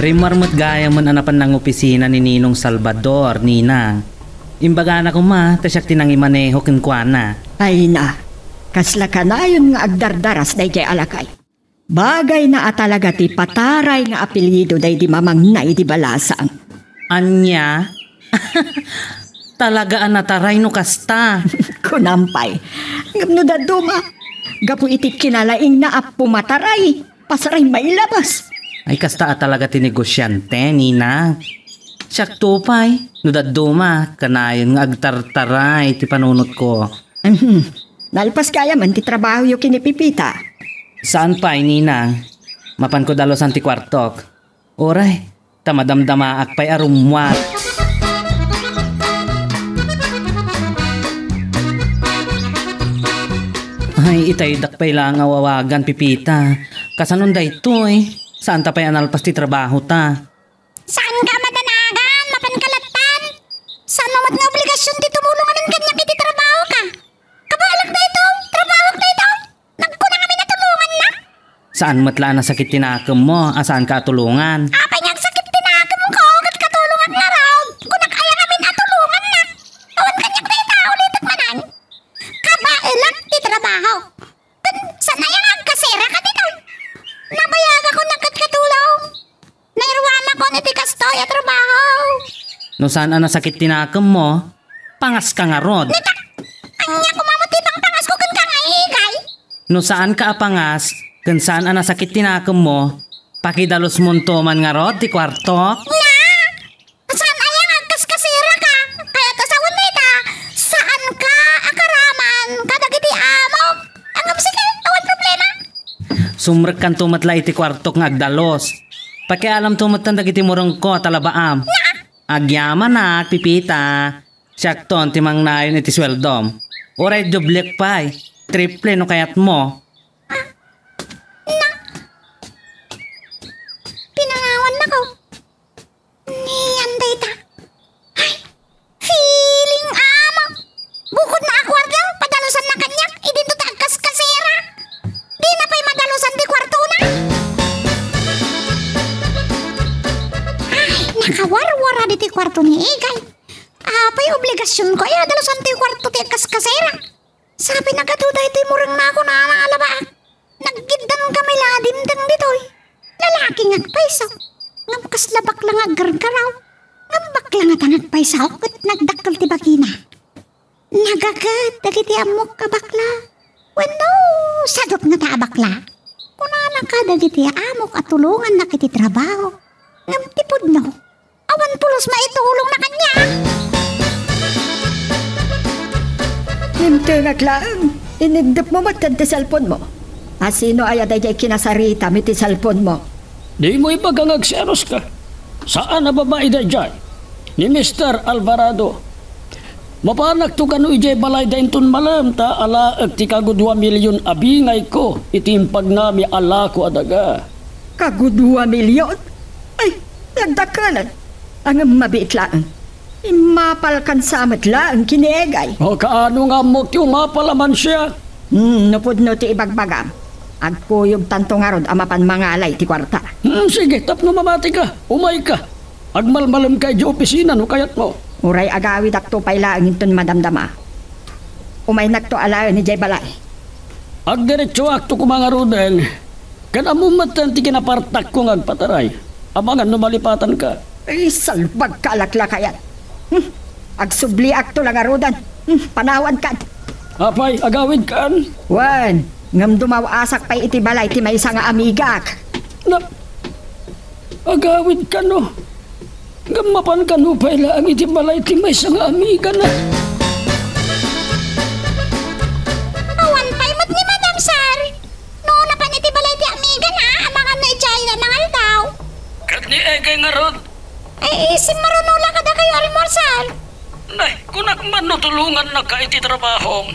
Rimmuar met gayamen a napan nangopisina ni Ninong Salvador, Ninang. Imbagana koma ta siak ti nangimaneho kenkuana. Ay na, kasla kanayon nga agdardaras daydiay a lakay. Bagayna a talaga ti pataray nga apelyido daydi mamangna idi balasang. Ania? Talaga a nataray no kasta. Kunam pay. Ngem no dadduma, gapu iti kinalaingna a pumataray, pasaray mailabas. Ay, kasta a talaga ti negosiante, Nina. Siakto pay, no dadduma, kanayon nga agtartaray ti panunotko. Mhm. Nalpas gayamen ti trabahoyo ken ni Pepita. Saan pay, Nina. Mapanko dalusan ti kuartok. Uray, ta madamdamaak pay a rummuar. Ay, itaydak pay la nga awawagan, Pepita. Kasanon daytoy? Saanta pay a nalpas ti trabahota? Saanka a madanagan, mapanka lattan. Saanmo met nga obligasion ti tumulong amin kaniak iti trabahoka. Kabaelak daytoy, trabahok daytoy. Nagkuna ngamin a tulonganna. Saan met la a nasakit ti nakemmo a saanka a tulongan? Apay nga agsakit ti nakemko ket katulongak ngarud? Kunak aya ngamin a tulonganna. Awan kaniak dayta, ulitek manen. Kabaelak ti trabaho. Ket saan aya nga agkaseraka ditoy? Nabayagakon a ket katulong. Nairuamakon iti kastoy a trabaho. No saan a nasakit ti nakemmo, pangaska ngarud. Neta, ania koma met ti pangpangasko kenka nga igay? No saanka a pangas ken saan a nasakit ti nakemmo, pakidalusmonto man ngarud ti kuartok. Na! Saan aya nga agkaskasera ka? Kayat a sawen dayta, saanka a karaman kadagiti amok. Ngem sige, awan problema. Sumrekkanto met la iti kuartok nga agdalus. Pakialamto metten dagiti murengko a talabaam. Naa! Agyamanak, Pepita. Siakton ti mangnayon iti sueldom. Uray doblek pay, triple no kayatmo. Na! Pinangawannako. Nian dayta. Ay, feeling amo. Bukodna a kuarta, padalusanna kaniak, idinto ta agkaskasera. Dina pay madalusan ti kuartona. Ay, nakawarwara ditoy kuarto ni igay. Apay obligasionko a dalusan ti kuarto ti agkaskasera? Sapay nagadu daytoy murengna a kunana a labaak. Naggiddangkami la a dimteng ditoy. Lalaki nga agpayso. Ngem kasla bakla nga aggargaraw. Ngem bakla ngata nga agpayso ket nagdakkel ti bagina. Nagaket dagiti ammok a bakla. Wenno, sadut ngata a bakla. Kunana kadagiti amok a tulongannak iti trabaho. Ngem ti pudno, awan pulos maitulongna kaniak. Dimtengak laeng, inigdepmo met ti cellphone-mo. A sino aya daydiay kinasaritam iti cellphone-mo? Dimo ibaga nga agseroska. Saan a babai daydiay. Ni Mister Alvarado. Mapanakto kano idiay balayda inton malem ta alaek ti kagudua milion a bingayko iti impagnami a lako a daga. Kagudua milion? Ay, nagdakkelen. Ngem mabiit laeng. Immapalkansa met laeng ken ni egay. O, kaano nga ammok ti umapal a mansia? Hmm, no pudno ti ibagbagam, agkuyogtanto ngarud a mapan mangalay ti kuarta. Hmm, sige, tapno mamatika, umayka. Agmalmalemka idiay opisina no kayatmo. Uray agawidakto pay laeng inton madamdama. Umaynakto alaen idiay balay. Agdiretsoakto koma ngaruden. Ken ammom metten ti kinapartakko nga agpataray. Amangan no malipatanka. Ay, salbagka a laklakayan. Hmm. Agsubliakto la ngaruden. Hmm, panawankan. Apay, agawidkan? Wen, ngem dumaw-asak pay iti balay ti maysa nga amigak. Na, Agawid kano. Ngem mapan kano pay laeng iti balay ti maysa nga amigana. Awan pay met ni Madam, sir. No, napan iti balay ti amigana, amangan no idiay la nangaldaw. Ket ni Egay ngarud? Ay, simmaruno la kadakayo, Almor, sir. Nay, kunak man no tulongannaka iti trabahom.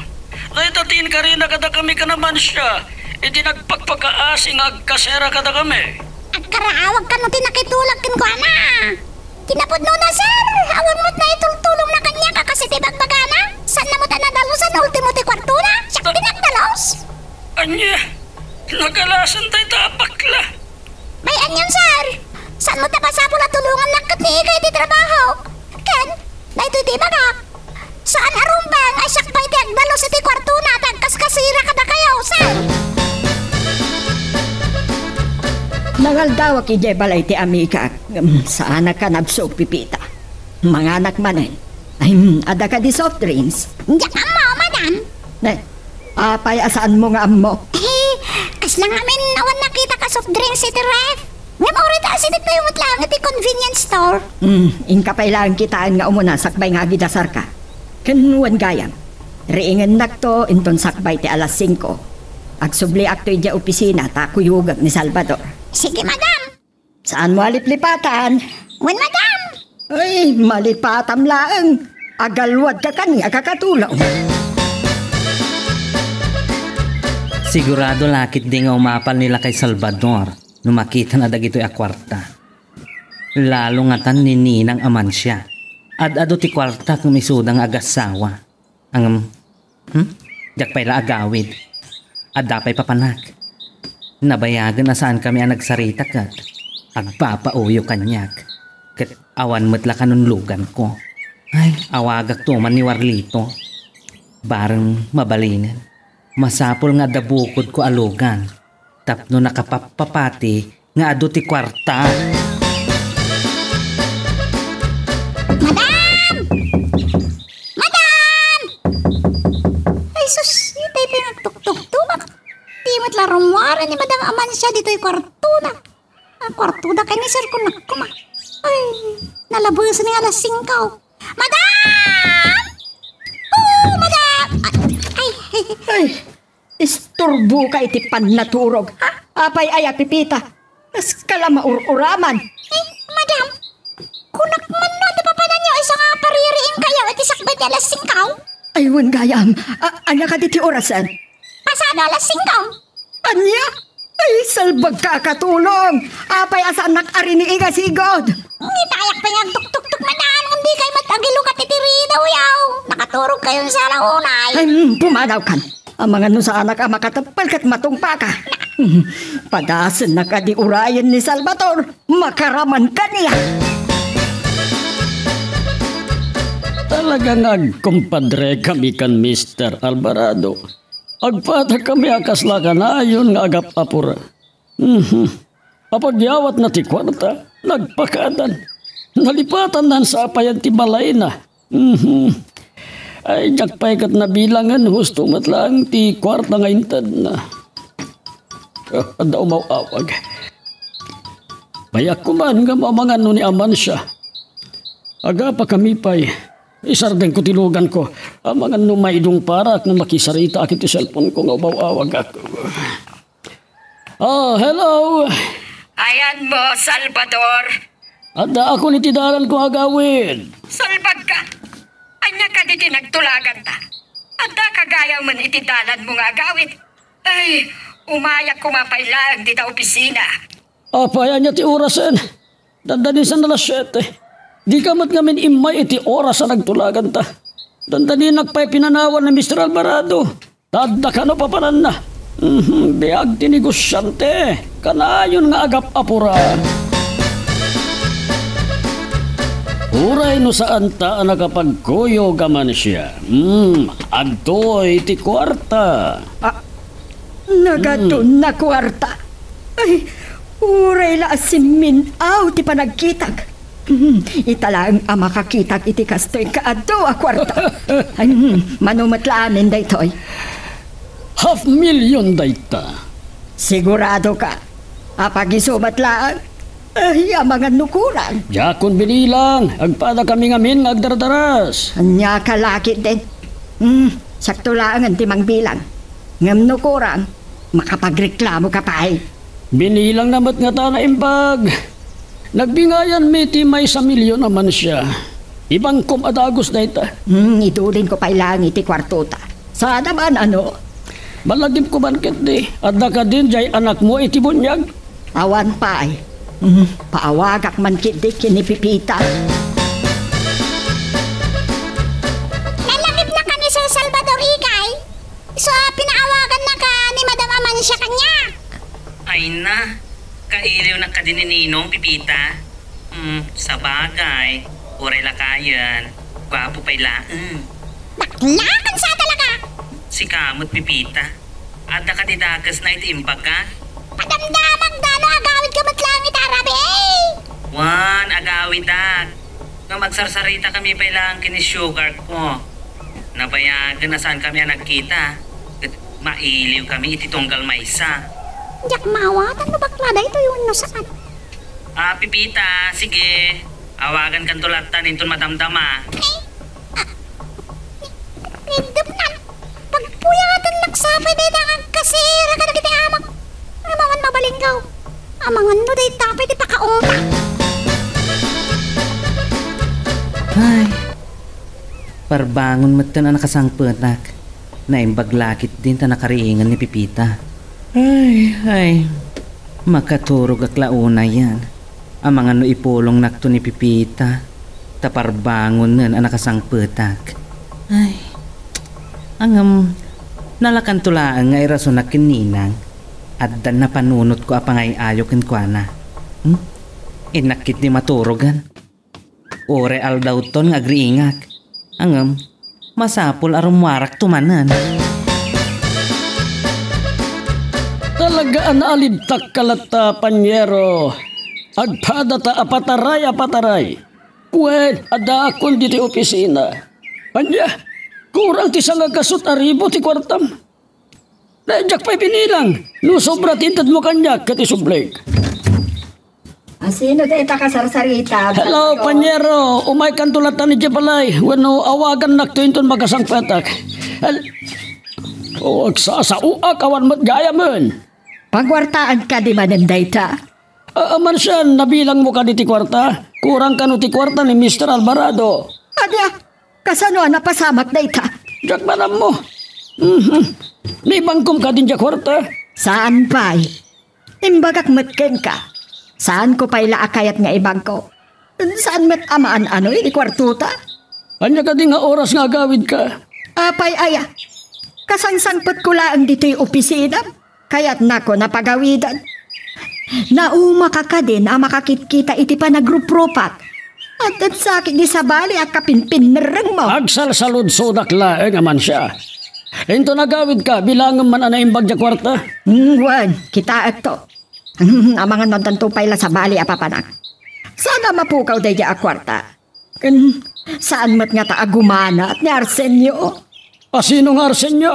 Dayta ti inkarina kadakami ken Amancia, idi nagpakpakaasi nga agkasera kadakami. Agkaraawag kano ti nakitulag kenkuana. Kinapudnona, sir, awan met naitultulongna kaniak a kas iti bagbagana. Saanna met a nadalusan, ultimo ti kuartona. Siak ti nagdalus. Ania, nagalasan dayta a bakla. Bay, anian, sir? Saan met a masapul a tulongannak ket ni Ika iti trabaho? Ken, daytoy ti ibagak. Saan a rumbeng a siak pay ti agdalus iti kuartona ta agkaskasera kadakayo, sir. Nangaldawak idiay balay ti amigak. Ngem saanak a nabsog, Pipita. Manganak manen. Ay, mm, adda kadi soft drinks? Diak ammo, madam. Ne, apay a saanmo nga ammo? Eh, kasla ngamin awan nakitak a soft drinks iti ref. Ngem uray ta asidegtayo met laeng iti convenience store. Hmm, inka pay laeng kitaen nga umuna sakbay nga agidasarka. Ken wen gayam, riingennakto inton sakbay ti alas singko. Agsubliakto idiay opisina ta kuyogek ni Salvador. Sige, madam. Saanmo a liplipatan? Wen, madam. Ay, malipatam laeng. Agalwadka kaniak a katulong. Sigurado la ketdi nga umapal ni lakay Salvador no makitana dagitoy a kuarta. Lalo ngatan ni Ninang Amancia. Ad-adu ti kuarta ken isuda nga agassawa. Ngem, hmm? Diak pay la agawid. Adda pay papanak. Nabayagen a saankami a nagsarita ket agpapauyo kaniak. Ket awan met la kanunloganko. Ay, awagakto man ni Warlito. Bareng mabalinen. Masapul nga adda bukodko a lugan tapno nakapappapati nga adu ti kuarta. Madam! Madam! Ay sus, itay pay nagtuktuktumak. Di met la rummuar ni Madam Amancia ditoy kuartona. Ang kuartoda kay ni Sir Kunak kuma. Ay, nalabesen nga alas singko. Madam! Oh, madam! Ay, ay, ay. Ay, isturboka iti pannaturog. Ha? Apay aya, Pipita? Kas kala maur-uraman. Eh, madam, kunak man no, ti papananyo, isu nga paririingkayo iti sakbay ti alas singko? Ay, wen gayam. A-, ania kadi ti orasen? Pasado alas singko. Ania? Ay, salbagka a katulong! Apay a saannak a riniing a sigud? Ngitayak pay nga agtuktuktok, madam, ngem dikay met agilukat iti ridaw, yaw. Nakaturogkayon sa alaunay. Ay, mm, pumadawkan. Amangan no saanak a makatepel ket matungpaka. Mm, padasennak a di urayen ni Salvador. Makaraman kaniak. Talaga nga agkumpadrekami ken Mister Alvarado. Agpatakami a kasla kanayon nga agap-apura. Mhm. Apagyawatna ti kuarta, nagpakadan. Nalipatanna sa apayan ti balayna. Mhm. Ay, diak pay ket nabilangen, husto met laeng ti kuarta nga intedna. Ah, adda umaw-awag. Bayak kuman nga mamangan no ni Amancia. Agapakami pay. Isardengko ti luganko. Amangan no maidungparak no makisaritaak iti cellphone ko nga umaw-awagak. Oh, hello. Ayanmo, Salvador. Addaakon iti dalanko, agawid. Salbagka. Ania kadi ti nagtulaganta? Adda kagayam iti dalanmo nga agawid? Ay, umayak koma pay laeng dita opisina. Apay, ania ti orasen? Dandanisan alas siete. Dika met ngamin immay iti oras a nagtulaganta. Dandaninak pay pinanawan ni Mister Alvarado. Ta adda kano papananna. Mhm, biag ti negosiante. Kanayon nga agap-apura. Uray no saanta a nakapagkuyog, Amancia. Hmm, adtoy ti kuarta. Ah, Nagaton na kuarta. Ay, uray la a simmin-aw ti panagkitak. Hmm, ita laeng a makakitak iti kastoy nga adu a kuarta. Ay, hmm, mano met la amin daytoy? Half million dayta. Sigurado ka? Apagiso met laeng? Ay, amangan no kurang. Diakon binilang, agpadakami ngamin nga agdardaras. Ania ka la ketdin? Hmm, sakto laengen ti mangbilang. Ngem no kurang, makapagreklamoka pay. Binilangna met ngata a naimbag. Nagbingayanmi ti maysa a milyon a mansia. Ibangkom a dagus dayta. Hmm, idulinko pay laeng iti kuartota. Saan a man, ano? Malagipko man ketdi, adda kadin diay anakmo iti buniag? Awan pay. Hmm, paawagak man ketdi ken ni Pepita. Nalagipnaka ni Sir Salvador, ikay? Isu a pinaawagannaka ni Madam Amancia kaniak. Ay na, kailiwnak kadi ni Ninong, Pepita? Hmm, sabagay, uray lakayen, guapo pay laeng. Bakla, kansa talaga! Sika met, Pepita. Adda kadi dakesna iti imbagak? Padamdamagda no agawidka met laeng ita rabii! Wen, agawidak. Ngem agsarsaritaka pay laeng ken ni sugar ko. Nabayagen a saankami a nagkita, ket mailiwkami iti tunggal maysa. Diak maawatan no bakla daytoy wenno saan. Ah, Pepita, sige. Awagankanto lattan inton madamdama. Eh, ah, Nindupnan, pagpuyatennak sa pay dayta nga agkasira kadagiti amak. Ngem awan mabalinggaw. Amangan no dayta pay ti pakaungta. Ay, parbangon metten a nakasangpetak. Naimbag la ketdin ta nakariingan ni Pepita. Ay, ay. Makaturogak la unayen. Amangan no ipulongnakto ni Pepita, ta parbangonen a nakasangpetak. Ay, ngem, nalakanto laeng nga irasonak ken Ninang. Adda napanunotko a pangay-ayo kenkuana. Hmm? Innak ketdi maturogen. Uray aldawton nga agriingak. Ngem, masapul a rummuarakto manen. Talaga a naalibtakka latta, Panyero. Agpadata a pataray a pataray. Wen, addaakon ditoy opisina. Ania, kurang ti sangagkasut a ribu ti kuartam. Diak pay binilang. No sobra ti intedmo kaniak ket isublik. A, sino dayta kasarsarita? Hello, Panyero. Umaykanto latta idiay balay. Wenno awagannakto inton makasangpetak. Hel-, O, agsasaoak, awan met gayamen. Pakuartaan kadi manen dayta? A, Amansian, nabilangmo kadi ti kuarta? Kurang kano ti kuarta ni Mister Alvarado? Ania, kasano a napasamak dayta? Diak man ammo. Mhm. Naibangkom kadi diay kuarta? Saan pay. Imbagak met kenka. Saanko pay la a kayat nga ibagko. Saan met a maan-ano iti kuartota? Ania kadi nga oras nga agawidka? Apay aya? Kasangsangpetko laeng ditoy opisinam. Kayatnakon a pagawidan. Naumaka kadin a makakitkita iti panagruprupak. Addan sakit di sabali a kapinpinnerrengmo. Agsalsaludsodak laeng, Amansia. Inton agawidka, bilangem man a naimbag diay kuarta. Hmm, wen, kitaekto. Hmm, amangan no addanto pay la sabali a papanak. Saan a mapukaw daydiay a kuarta. Ken saan met ngata a gumanat ni Arsenio? A, sino nga Arsenio?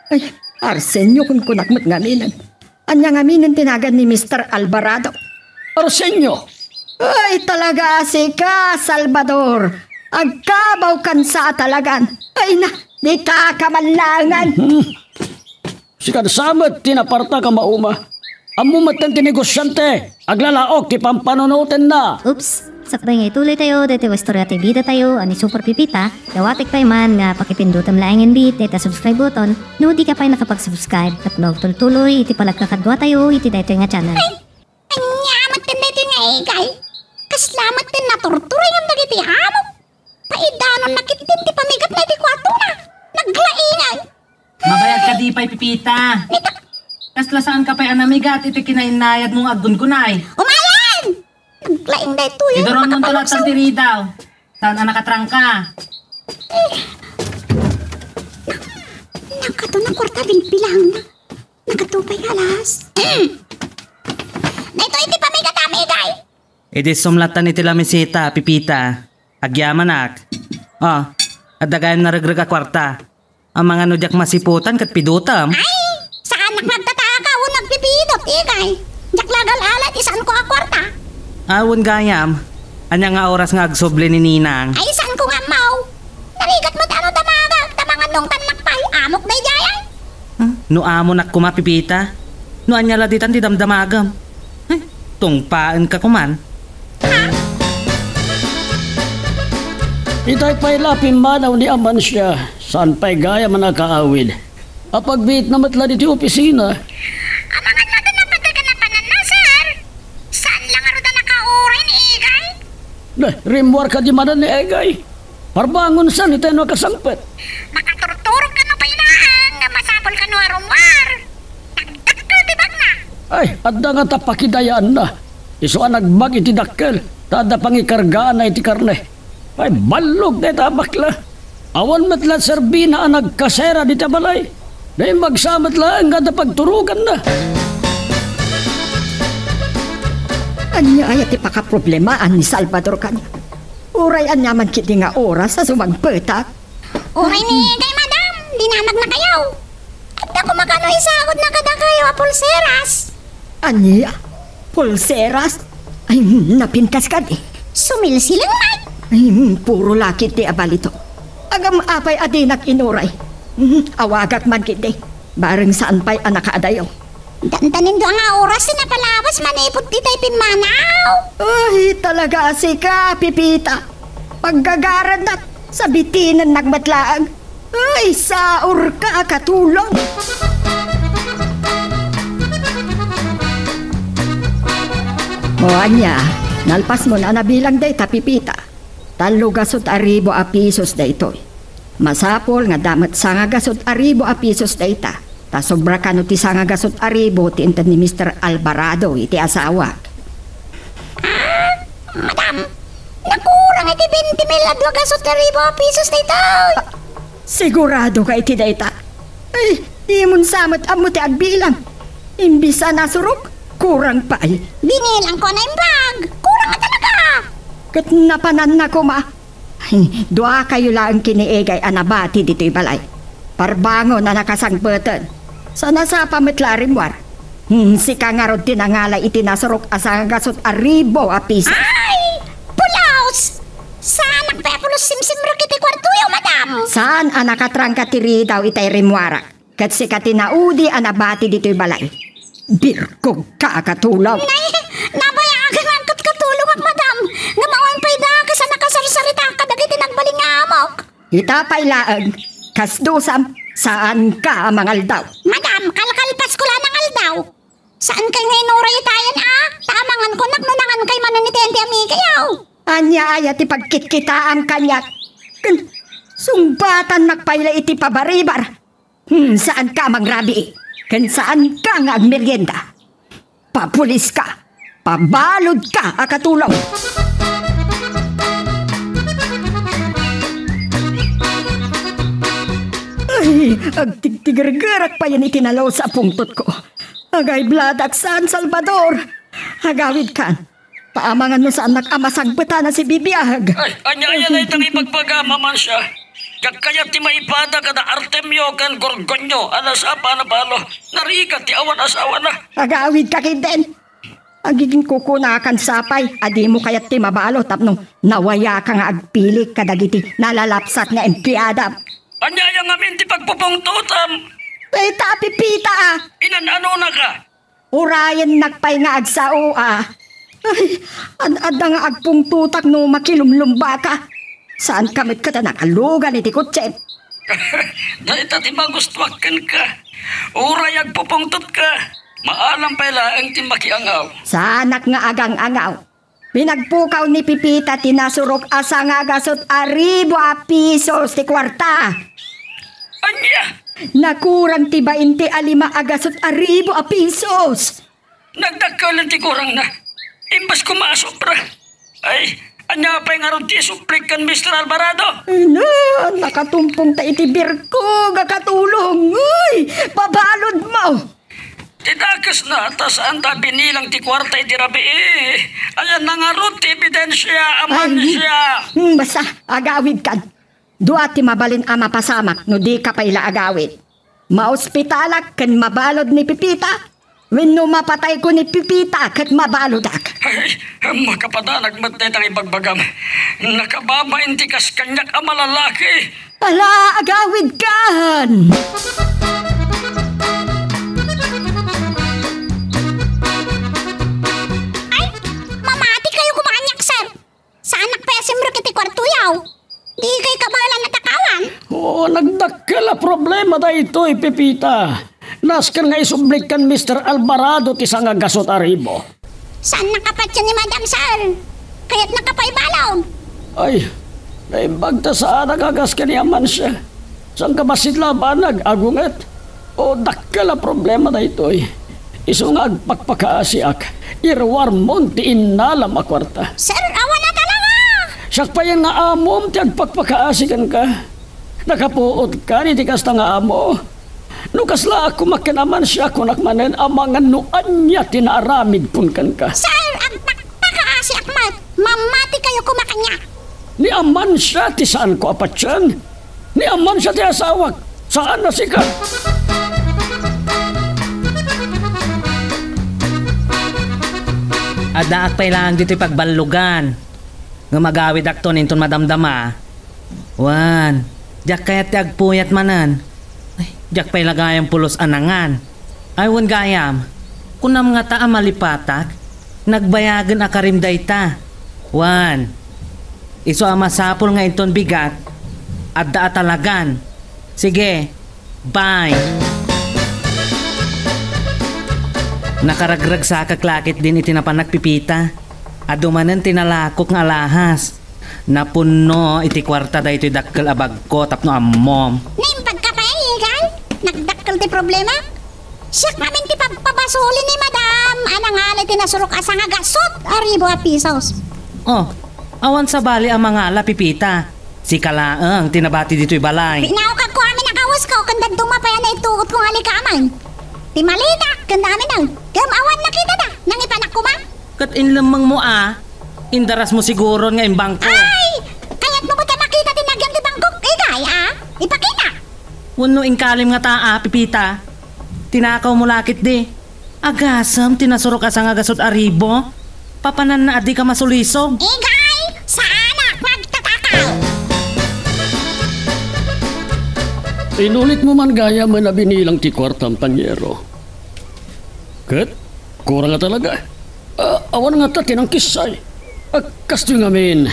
Ay, Arsenio, kunkunak met ngaminen. Ania ngaminen ti nagan ni Mister Alvarado? Arsenio? Ay, talaga a sika, Salvador. Agkabaw kansa a talagan. Ay na, dika ka mallangan. Hmm. Sikansa met ti napartak a mauma. Ammo metten ti negosiante, aglalaok ti pampanunotenna. Oops! Sakbay nga ituloy tayo, daytoy nga istorya ti bida tayo, a ni Super Pipita, dawatek pay man nga pakipindutem laengen bi dayta subscribe button, no di ka pay nakapag-subscribe, tapno agtultuloy iti panagkakadua tayo iti daytoy nga channel. Ay, ania met ken daytoy nga igay? Kasla met ti naturturay ngem dagiti amo. Paidanonna ketdin ti pamigatna iti kuartona. Naglaingay. Mabayag kadi pay, Pipita. Nita- Kasla saan ka pay a namigat iti kinainnayadmo nga aggungunay? Umayen! Naglaing daytoy. Iduron mo Makapalukso. Talatan ti ridaw. Saan a nakatrangka? Nakato na kuarta binbilangna. Nakato pay nga alas. Daytoy ti pamigat, amigay. Idi sumlatan iti lamisita, Pipita. Agyamanak. Ah, adda gayam naregreg a kuarta. Amangan no diak masiputan ket pidutam. Ay, saanak nga agtataka wenno agpipidut, ikay. Diak la agal-ala ti saanko a kuarta. Awan gayam. Ania nga oras nga agsubli ni Ninang? Ay, saan ko nga ammaw? Narigat met no damagak, ta mangan nungtan nakpay, amok daydiay. Hmm? No amonak koma, Pipita? No ania la ditan ti damdamagam? Ay, tungpaenka koman. Itay pay la pimmanaw ni Amancia, saan pay gayam a nakaawid. Apagbiitna met la ditoy opisina. Amangan latta a napateg a napananna, sir. Saan la ngarud a nakauray ni Egay? Ne, rimmuar kadi manen ni Egay. Parbangon sa ni teno a kasangpet. Makaturturok kano pay laeng nga masapul kano a rummuar. Nagdakkel ti bagna. Ay, adda nga ta pakidayaanna. Isu a nagbag iti dakkel, ta adda pangikargaanna iti karne. Ay, ballog dayta a bakla. Awan met la serbina a nagkasera dita balay. Naimbag sa met laeng nga adda pagturoganna. Ania aya ti pakaproblemaan ni Salvador kaniak? Uray aniaman ketdi nga oras a sumangpetak? Uray ni kay madam, dinamagna kayo. Adda koma kano isagudna kadakayo a pulseras. Ania? Pulseras? Ay, napintas kadi. Sumilsiling man. Ay, puro lakit ti abalito. Agam apay a dinak inuray. Hmm, awagak man kiti. Bareng saan pay a nakaadayo. Dandanin dua nga oras ti napalawas manipud itay pimmanaw. Ay, talaga a sika, Pipita. Paggagarannak, sabitinen nagmatlaang. Ay, saurka a katulong. O ania, nalpasmon a nabilang dayta, Pipita. Tallo gasut a ribu a pisos daytoy. Masapul nga adda met sanga gasut a ribu a pisos dayta. Ta sobra kano ti sanga gasut a ribu ti inted ni Mister Alvarado iti asawak. Ah, madam, nakurang iti twenty mil a dua gasut a ribu a pisos daytoy. Sigurado ka iti dayta? Ay, dimon sa met ammo ti agbilang. Imbis a nasurok, kurang pay. Binilang ko a naimbag. Kurang a talaga. Ket napananna koma. Ay, dua kayo laeng ken ni Egay a nabati ditoy balay. Parbangon a nakasangpeten. Sa nasapa met la a rimmuar. Hmm, sika ngarud ti nangala iti nasurok a sanga gasut a ribu a piso. Ay! Pulos! Saanak pay a pulos simsimrek iti kuartoyo, madam! Saan a nakatrangka ti ridaw itay rimmuarak? Ket sika ti naudi a nabati ditoy balay. Birkogka a katulong. Nay, nabayaakan a ket katulongak, madam. Ngem awan pay dakes a nakasarsaritaak kadagiti nagbalin nga amok. Ita pay laeng, kas dusam, saanka a mangaldaw. Madam, kalkalpasko la a nangaldaw. Saankay nga inuray itayen a? Ta amangan ko nak no nangankay manen iti enti a mikayaw. Ania aya ti pagkitkitaam kaniak? Ken sungbatannak pay la iti pabaribar. Hmm, saanka a mangrabii, ken saanka nga agmerienda. Papuliska, pabaludka a katulong. Ay, agtigtigergerak payen iti nalus a pungtotko. Agay bladak saan, Salvador. Agawidkan. Paamangan no saannak a masagbetan a sibibiag. Ay, ania aya dayta nga ibagbagam, Amancia? Diak kayat ti maipada kada Artemio ken Gorgonio a nasapa a nabalo. Narigat ti awan asawana. Agawidka ketdin. Agigingkukunakan sapay a dimo kayat ti mabalo tapno nawayaka nga agpilik kadagiti nalalapsat nga empleadam. Ania aya ngamin ti pagpupungtotam? Dayta a Pipita a. Inan-anonaka? Urayennak pay nga agsao a. Ay, ad-adda nga agpungtotak no makilumlumbaka. Saanka met kadi a nakalugan iti kotsem. Dayta ti magustuak kenka. Uray agpupungtotka, maalam pay laeng ti makiangaw. Saanak nga agang-angaw. Pinagpukaw ni Pipita ti nasurok a sangagasut a ribu a pisos ti kuarta. Ania? Nakurang ti bainte a lima a gasut a ribu a pisos. Nagdakkelen ti kurangna. Imbes koma a sobra. Ay, ania pay ngarud ti isuplik ken Mister Alvarado? Ina, nakatumpong ta iti birkog a katulong. Uy, pabaludmo. Ti dakesna, ta saan ta binilang ti kuarta iti rabii. Ayanna ngarud ti ebidensia, Ay, Amancia. Hmm, basta, agawidkan. Dua ti mabalin a mapasamak no dika pay la agawid. Maospitalak ken mabalud ni Pipita. Wenno mapatayko ni Pepita ket mabaludak. Ay, makapadanag met dayta nga ibagbagam. Nakababain ti kas kaniak a malalaki. Ala, agawidkan! Ay, mamati kayo koma kaniak, sir. Saanak pay a simrek iti kuartoyo. Di kay kabaelan a takawan. Oo, nagdakkel a problema daytoy, Pepita. Nasken nga isublik kan Mister Alvarado ti sangagasut a ribu. Saannak a patien ni Madam, sir? Kayatnak a paibalon. Ay, naimbag ta saanak a kas ken ni Amancia. Saan ka bassit la a banag, agunget? O, dakkel a problema daytoy. Isu nga agpakpakaasiak, iruarmon ti innalam a kuarta. Sir, awan a talaga! Siak payen nga amom ti agpakpakaasi kenka. Nakapuotka iti kasta nga amo. No kasla a kumakinaman siya, kunak manen amangan no ania ti naaramidkon kenka. Sir, agpakpakaasiak met. Mamati kayo koma kaniak. Ni Amancia ti saanko a patien. Ni Amancia ti asawak. Saan a sika. Addaak pay laeng ditoy pagballugan. Ngem agawidakton inton madamdama. Wen, diak kayat ti agpuyat manen. Ay, diak pay la gayam pulos a nangan. Ay, wen gayam, kunam ngata a malipatak? Nagbayagen a karim dayta. Wen, isu a masapul nga inton bigat, adda a talagan. Sige, bye. Nakaragragsakak la ketdin iti napanak, Pepita. Adu manen ti nalakok nga alahas. Napunno iti kuarta daytoy dakkel a bagko tapno ammom. Naimbagka pay, Igay? Nagdakkel ti problema? Siak ngamin ti pagpabasoli ni Madam a nangala iti nasurok a sangagasut a ribu a pisos. Oh, awan sabali a mangala, Pepita. Sika laeng ti nabati ditoy balay. Pinaw kagko amin a kawasko ken dadduma pay a naitugot ko nga likaman. Ti malidak ken amin, ngem awan nakitada. Nangipanak koma. Ket inlemmengmo a, indarasmo siguron nga imbangko. Ay! Kayatmo met a makita ti nagyan ti bangkok, Igay, a? Ipakita! Wenno inkalim ngata a, Pepita? Tinakawmo la ketdi. Agasem ti nasurok a sangagasut a ribu. Papananna a dika masulisog. Igay, saanak nga agtatakaw! Inulitmo man gayam a binilang ti kuartam, panyero. Ket kurang a talaga. Ah, awan ngata ti nangkissay. Ah, kastoy ngamin,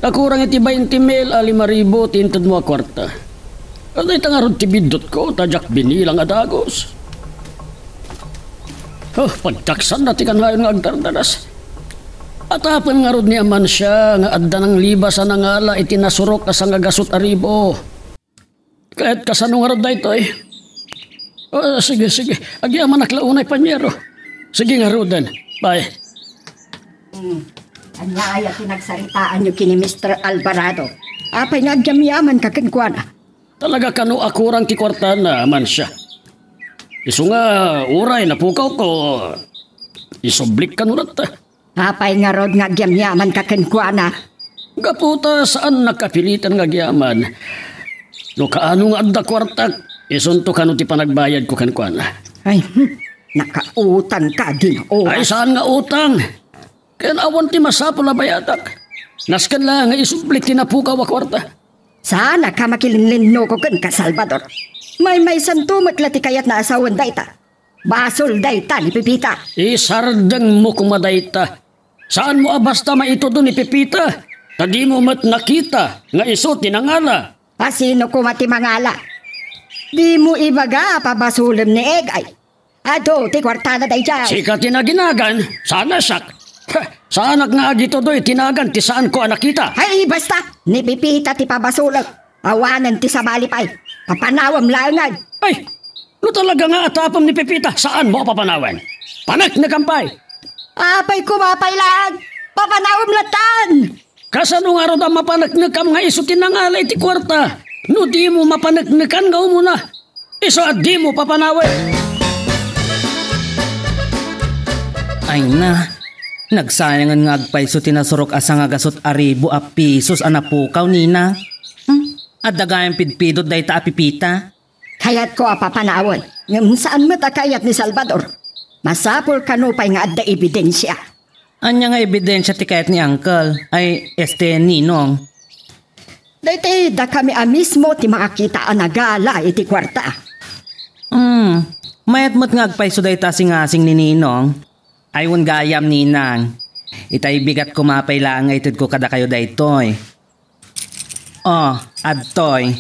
nakurang iti bainte mil a lima ribu ti intedmo a kuarta. Ah, dayta ngarud ti biddutko, ta diak binilang a dagus. Oh, pagtaksanna ti kanayon nga agdardaras. Atapen ngarud ni Amancia nga adda nanglibas a nangala iti nasurok a sangagasut a ribu. Ket kasano ngarud daytoy? Oh, sige, sige. Agyamanak la unay, panyero. Sige ngaruden. Bye. Hmm. Ania aya ti nagsaritaanyo ken ni Mister Alvarado? Apay nga agyamyamanka kenkuana? Talaga kano a kurang ti kuartana, Amancia. Isu nga uray napukawko, isublik kano latta. Apay ngarud nga agyamyamanka kenkuana? Gapu ta saannak a piliten nga agyaman. No kaano nga adda kuartak, isunto kano ti panagbayadko kenkuana. Ay, hmm, nakautangka, Ginoo. Ay, saan nga utang? Ken awan ti masapul a bayadak. Nasken la nga isublik ti napukaw a kuarta. Saannak a makilinlinnuko kenka, Salvador. Maymaysanto met la ti kayatna a sawen dayta. Basol dayta ni Pepita. Isardengmo koma dayta. Saanmo a basta maitudo ni Pepita, ta dimo met nakita nga isu ti nangala. A sino koma ti mangala? Dimo ibaga a pabasolem ni Egay. Adu ti kuartana daydiay. Sika ti naginagan, saan a siak. Heh, saanak nga agitudo iti nagan ti saanko a nakita. Ay, basta! Ni Pepita ti pabasolek. Awanen ti sabali pay. Papanawem laengen. Ay, no talaga nga atapem ni Pepita, saanmo a papanawen. Paneknekam pay. Apay koma pay laeng. Papanawem lattan. Kasano ngarud a mapaneknekam nga isu ti nangala iti kuarta? No dimo mapaneknekan nga umuna, isu a dimo papanawen. Ay na, nagsayangen nga agpayso ti nasurok a sangagasut a ribu a pisos a napukaw, Nina. Hmm? Adda gayam pidpidot dayta a Pepita. Kayatko a papanawen, ngem saan met a kayat ni Salvador. Masapul kano pay nga adda ebidensia. Ania nga ebidensia ti kayat ni Uncle? Ay, este, Ninong. Daytoy dakami a mismo ti makakita a nagala iti kuarta. Hmm, mayat met nga agpayso dayta a singasing ni Ninong. Ay, wen gayam, Ninang. Itay bigat koma pay laeng nga itedko kadakayo daytoy. Oh, adtoy.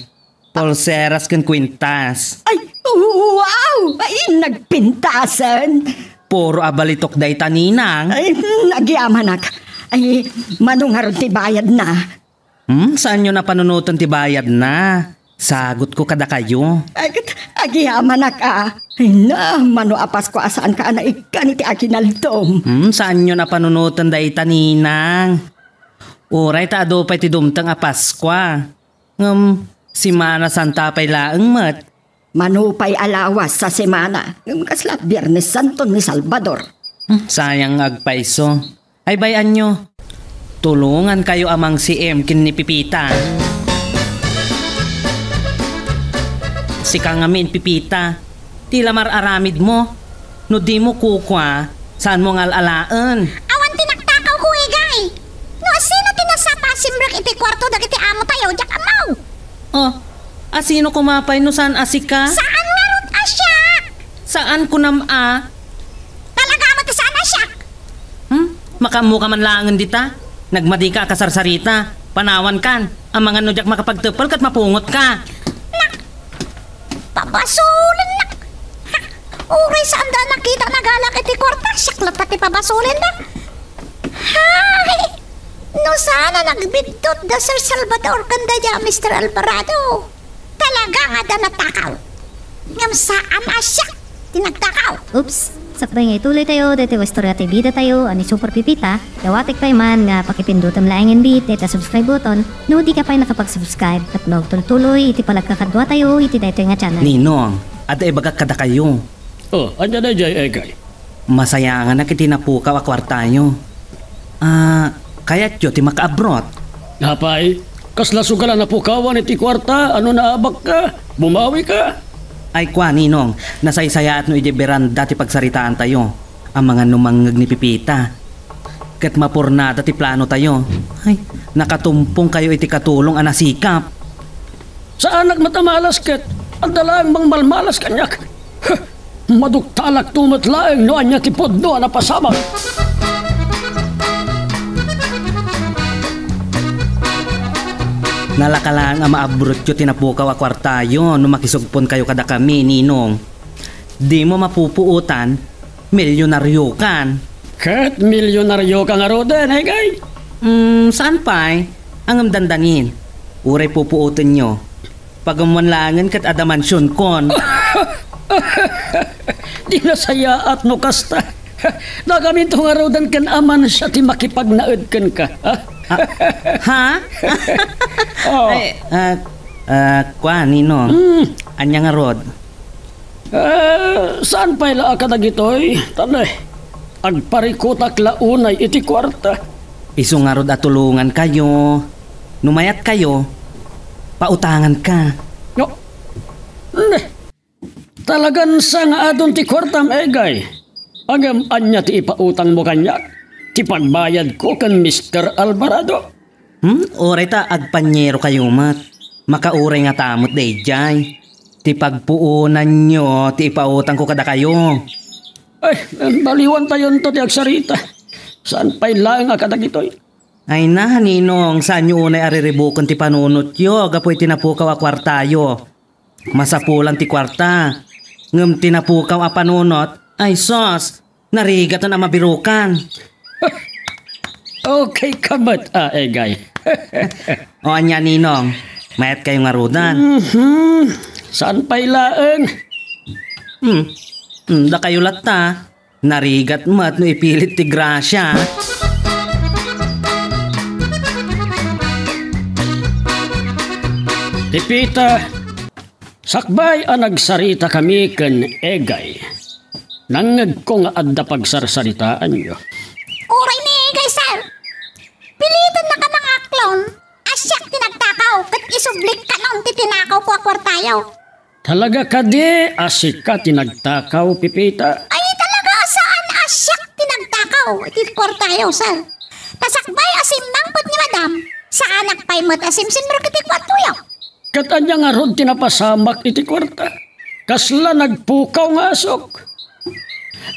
Pulseras ken kwintas. Ay, wow! Ay, nagpintasen. Puro abalitok dayta, Ninang. Ay, nagyamanak. Ay, mano ngarud ti bayadna? Hmm, saanyo na panunoten ti bayadna? Sagutko kadakayo. Ay, ket agyamanak a. Ay na, mano a Pasko a saanka a naikkan iti aginaldom. Hmm, saanyo na panunoten dayta, Ninang? Uray ta adu pay ti dumteng a Paskua. Ngem, Semana Santa pay laeng met. Mano pay a lawas a semana, ngem kasla Biernes Santo ni Salvador. Hmm, sayang nga agpayso. Ay, bay-anyo. Tulongankayo a mangsiim ken ni Pipita. Sika ngamin, Pipita. Ti la mar-aramidmo. No dimo kukua, saanmo nga al-alaen? Awan ti nagtakawko, Egay. No asino ti nasapa a simrek iti kuarto dagiti amotayo, diak ammo. Oh, asino koma pay no saan a sika? Saan ngarud a siak? Saan kunam a? Talaga met a saan a siak? Hmm? Makaammoka man laengen dita? Nagmadika a kasarsarita. Panawankan. Amangan no diak makapagteppel ket mapungotka. Nak! Pabasolennak! Ha! Uray saanda a nakita a nagalak iti kuarta, siak latta ti pabasolennak. Hay! No saan a nagbiddut da Sir Salvador ken daydiay a Mister Alvarado, talaga nga adda natakaw. Ngem saan a siak ti nagtakaw. Oops! Sakbay nga ituloytayo daytoy a istorya ti bidatayo a ni Super Pipita, dawatek pay man nga pakipindutem laengen met dayta subscribe button no dika pay nakapag-subscribe tapno agtultuloy iti panagkakaduatayo iti daytoy nga channel. Ninong, adda ibagak kadakayo. Oh, ania daydiay, Egay? Masayanganak iti napukaw a kuartayo. Ah, kayatyo ti makaabrot? Apay, kasla sugal a napukawan iti kuarta, ano naabakka? Bumawika? Ay, kua, Ninong, nasaysayaat no idiay beranda ti pagsaritaantayo. Amangan no mangngeg ni Pipita. Ket mapurnada ti planotayo. Ay, nakatumpongkayo iti katulong a nasikap. Saanak met a malas ket adda laeng mangmalmalas kaniak. Huh! Maduktalakto met laeng no ania ti pudno a napasamak. Nalaka laeng a maabrotyo ti napukaw a kuartayo no makisugponkayo kadakami, Ninong. Dimo mapupuotan, milyonariokan. Ket milyonarioka ngaruden, Egay? Mm, saan pay? Ngem dandanin. Uray pupuotenyo, pagammoan laengen ket adda mansionkon. Di nasayaat no kasta. Dakaminto ngaruden ken a mansia ti makipagnaed kenka, ha? Ah, ha? Oh. Ay, ah, ah, kua, Ninong. Mm. Ania ngarud? Eh, saan pay la a kadagitoy? Tane, agparikutak la unay iti kuarta. Isu ngarud a tulongankayo. No mayatkayo, pautanganka. No. Ne. Talagan sangaadon ti kuartam, Egay. Ngem ania ti ipautangmo kaniak? Ti pagbayadko ken Mister Alvarado? Hmm? Uray ta agpanyerokayo met. Makauray ngata met daydiay. Ti pagpuonanyo ti ipautangko kadakayo. Ay, baliwantayonto ti agsarita. Saan pay laeng a kadagitoy? Ay na, Ninong, saanyo unay a riribuken ti panunotyo gapu iti napukaw a kuartayo. Masapulan ti kuarta, ngem ti napukaw a panunot, ay sus, narigaten a mabirukan. Okay ka met, a, Egay. O ania, Ninong? Mayatkayo ngaruden? Mhm. Saan pay laeng? Hmm. Hmm, dakayo latta. Narigat met no ipilit ti grasia. Pipita, sakbay a nagsaritakami ken Egay, nangngegko nga adda pagsarsaritaanyo. Uray ni Egay, sir. Pilitennaka nga aklon a siak ti nagtakaw ket isublik kanon ti tinakawko a kuartayo. Talaga kadi a sika ti nagtakaw, Pipita? Ay, talaga, iti kuartayo, sir. Ta sakbay a simmangpet ni madam, saanak pay met a simsimrek iti kuartoyo. Ket ania ngarud ti napasamak iti kuarta? Kasla nagpukaw nga asok.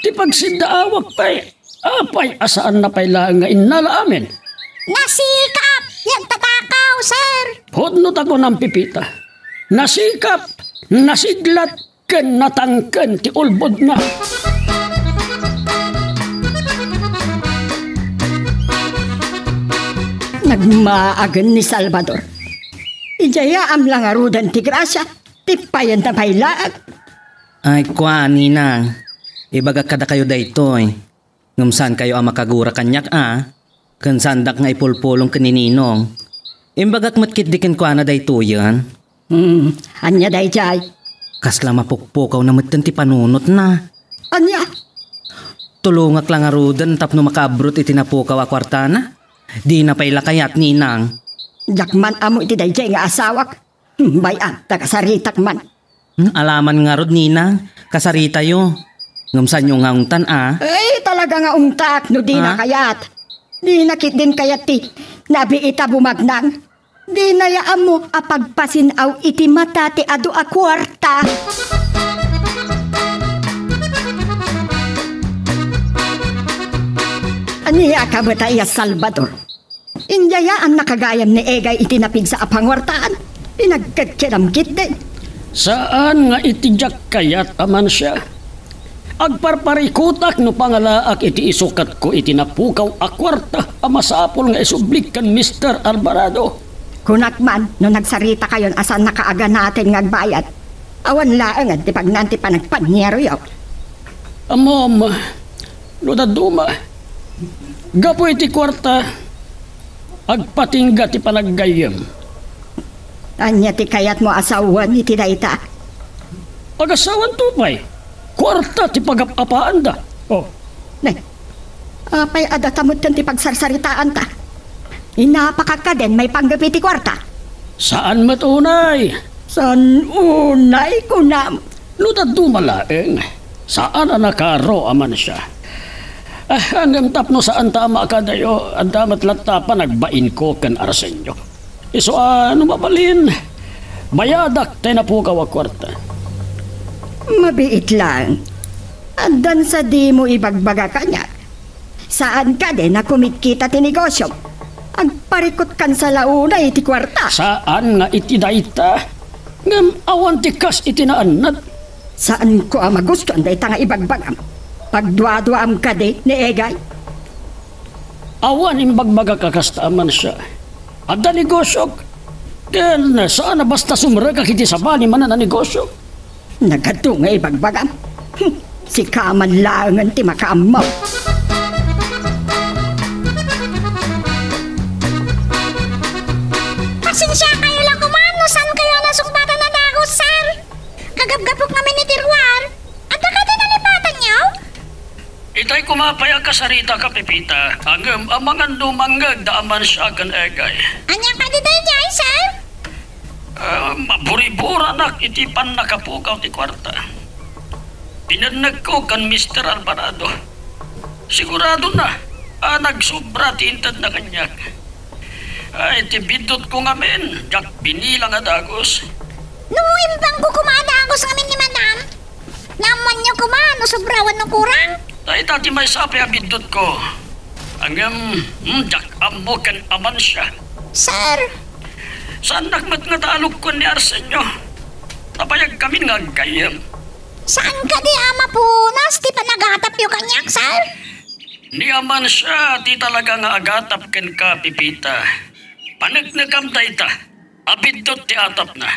Ti pagsiddaawak pay, apay a saanna pay laeng nga innala amin? Nasikap! Nagtatakaw, sir! Pudno ta kunam, Pipita. Nasikap, nasiglat, ken natangken ti ulbodna. Nagmaagen ni Salvador. Idiayaam la ngaruden ti grasia, tippayenna pay laeng. Ay, kua, Ninang, ibagak kadakayo daytoy. Ngem saankayo a makagura kaniak a, ken saandak nga ipulpulong ken ni Ninong. Imbagak met ketdi kenkuana daytoyen. Hmm, ania daydiay? Kasla mapukpukawna metten ti panunotna. Ania? Tulongak la ngaruden tapno makaabrot iti napukaw a kuartana. Dina pay la kayat, Ninang. Diak man ammo iti daydiay nga asawak. Hmm, bay-am, ta kasaritak man. Hmm, alaman ngarud, Ninang, kasaritayo. Ngem saanyo nga ungtan a? Ay, talaga nga ungtak no dina kayat. Dina ketdin kayat ti nabiit a bumagnang. Dina ya ammo a pagpasin-aw iti mata ti adu a kuarta. Ania ka met aya, Salvador? Inyayaannaka gayam ni Egay iti napigsa a panguartaan. Pinagkedkedam ketdin. Saan nga iti diak kayat a mansia. Agparparikutak no pangalaak iti isukatko iti napukaw a kuarta a masapul nga isublik ken Mister Alvarado. Kunak man, no nagsaritakayon a saannaka a ganaten nga agbayad, awan laengen ti pagnan ti panagpanniaroyo. Ammom, no dadduma, gapu iti kuarta, agpatingga ti panaggayyem. Ania ti kayatmo a sawen iti dayta? Agasawanto pay, kuarta ti pagap-apaanda. Oh. Ne, apay a data metten ti pagsarsaritaanta? Inapakak kadin maipanggep iti kuarta? Saan met unay. Saan unay, kunam? No dadduma laeng, saan a nakaro a mansia. Ah, ngem tapno saanta a makadayo, adda met latta panagbainko ken Arsenio. Isu a no mabalin, bayadak tay napukaw a kuarta. Mabiit laeng. Addan sadimo ibagbaga kaniak. Saan kadin a kumitkita ti negosiom? Agparikutkan sa la unay iti kuarta. Saan nga iti dayta? Ngem awan ti kas iti naannad. Saanko a magustuan dayta nga ibagbagam. Pagduaduaam kadi ni Egay? Awan imbagbagak a kasta a mansia. Adda negosiok. Ken saan a basta sumrekak iti sabali manen a negosio. Nagadu nga ibagbagam. Hmm, sika man laengen ti makaammo. Pasensiakayo la koma no saankayo a nasungpatan a dagus, sir. Kagapgapok ngamin iti ruar. Adda kadi nalipatanyo? Itay koma pay a kasarita ka, Pepita, ngem amangan no mangngeg da a mansia ken Egay. Ania kadi daydiay, sir? Ah, maburiburanak iti pannakapukaw ti kuarta. Pinennegko ken Mister Alvarado. Siguradona a nagsobra ti intedna kaniak. Ay, ti biddutko ngamin, diak binilang a dagus. No, imbangko koma a dagus ngamin ni Madam. Naammoanyo koma no sobra wenno kurang? Dayta ti maysa pay a biddutko. Ngem, hmm, diak ammo ken a mansia. Sir. Saannak met nga talukon ni Arsenio. Nabayagkamin nga aggayyem. Saan kadi a mapunas ti panagatapyo kaniak, sir? Ni a mansia ti talaga nga agatap kenka, Pepita. Paneknekam dayta a biddut ti atapna.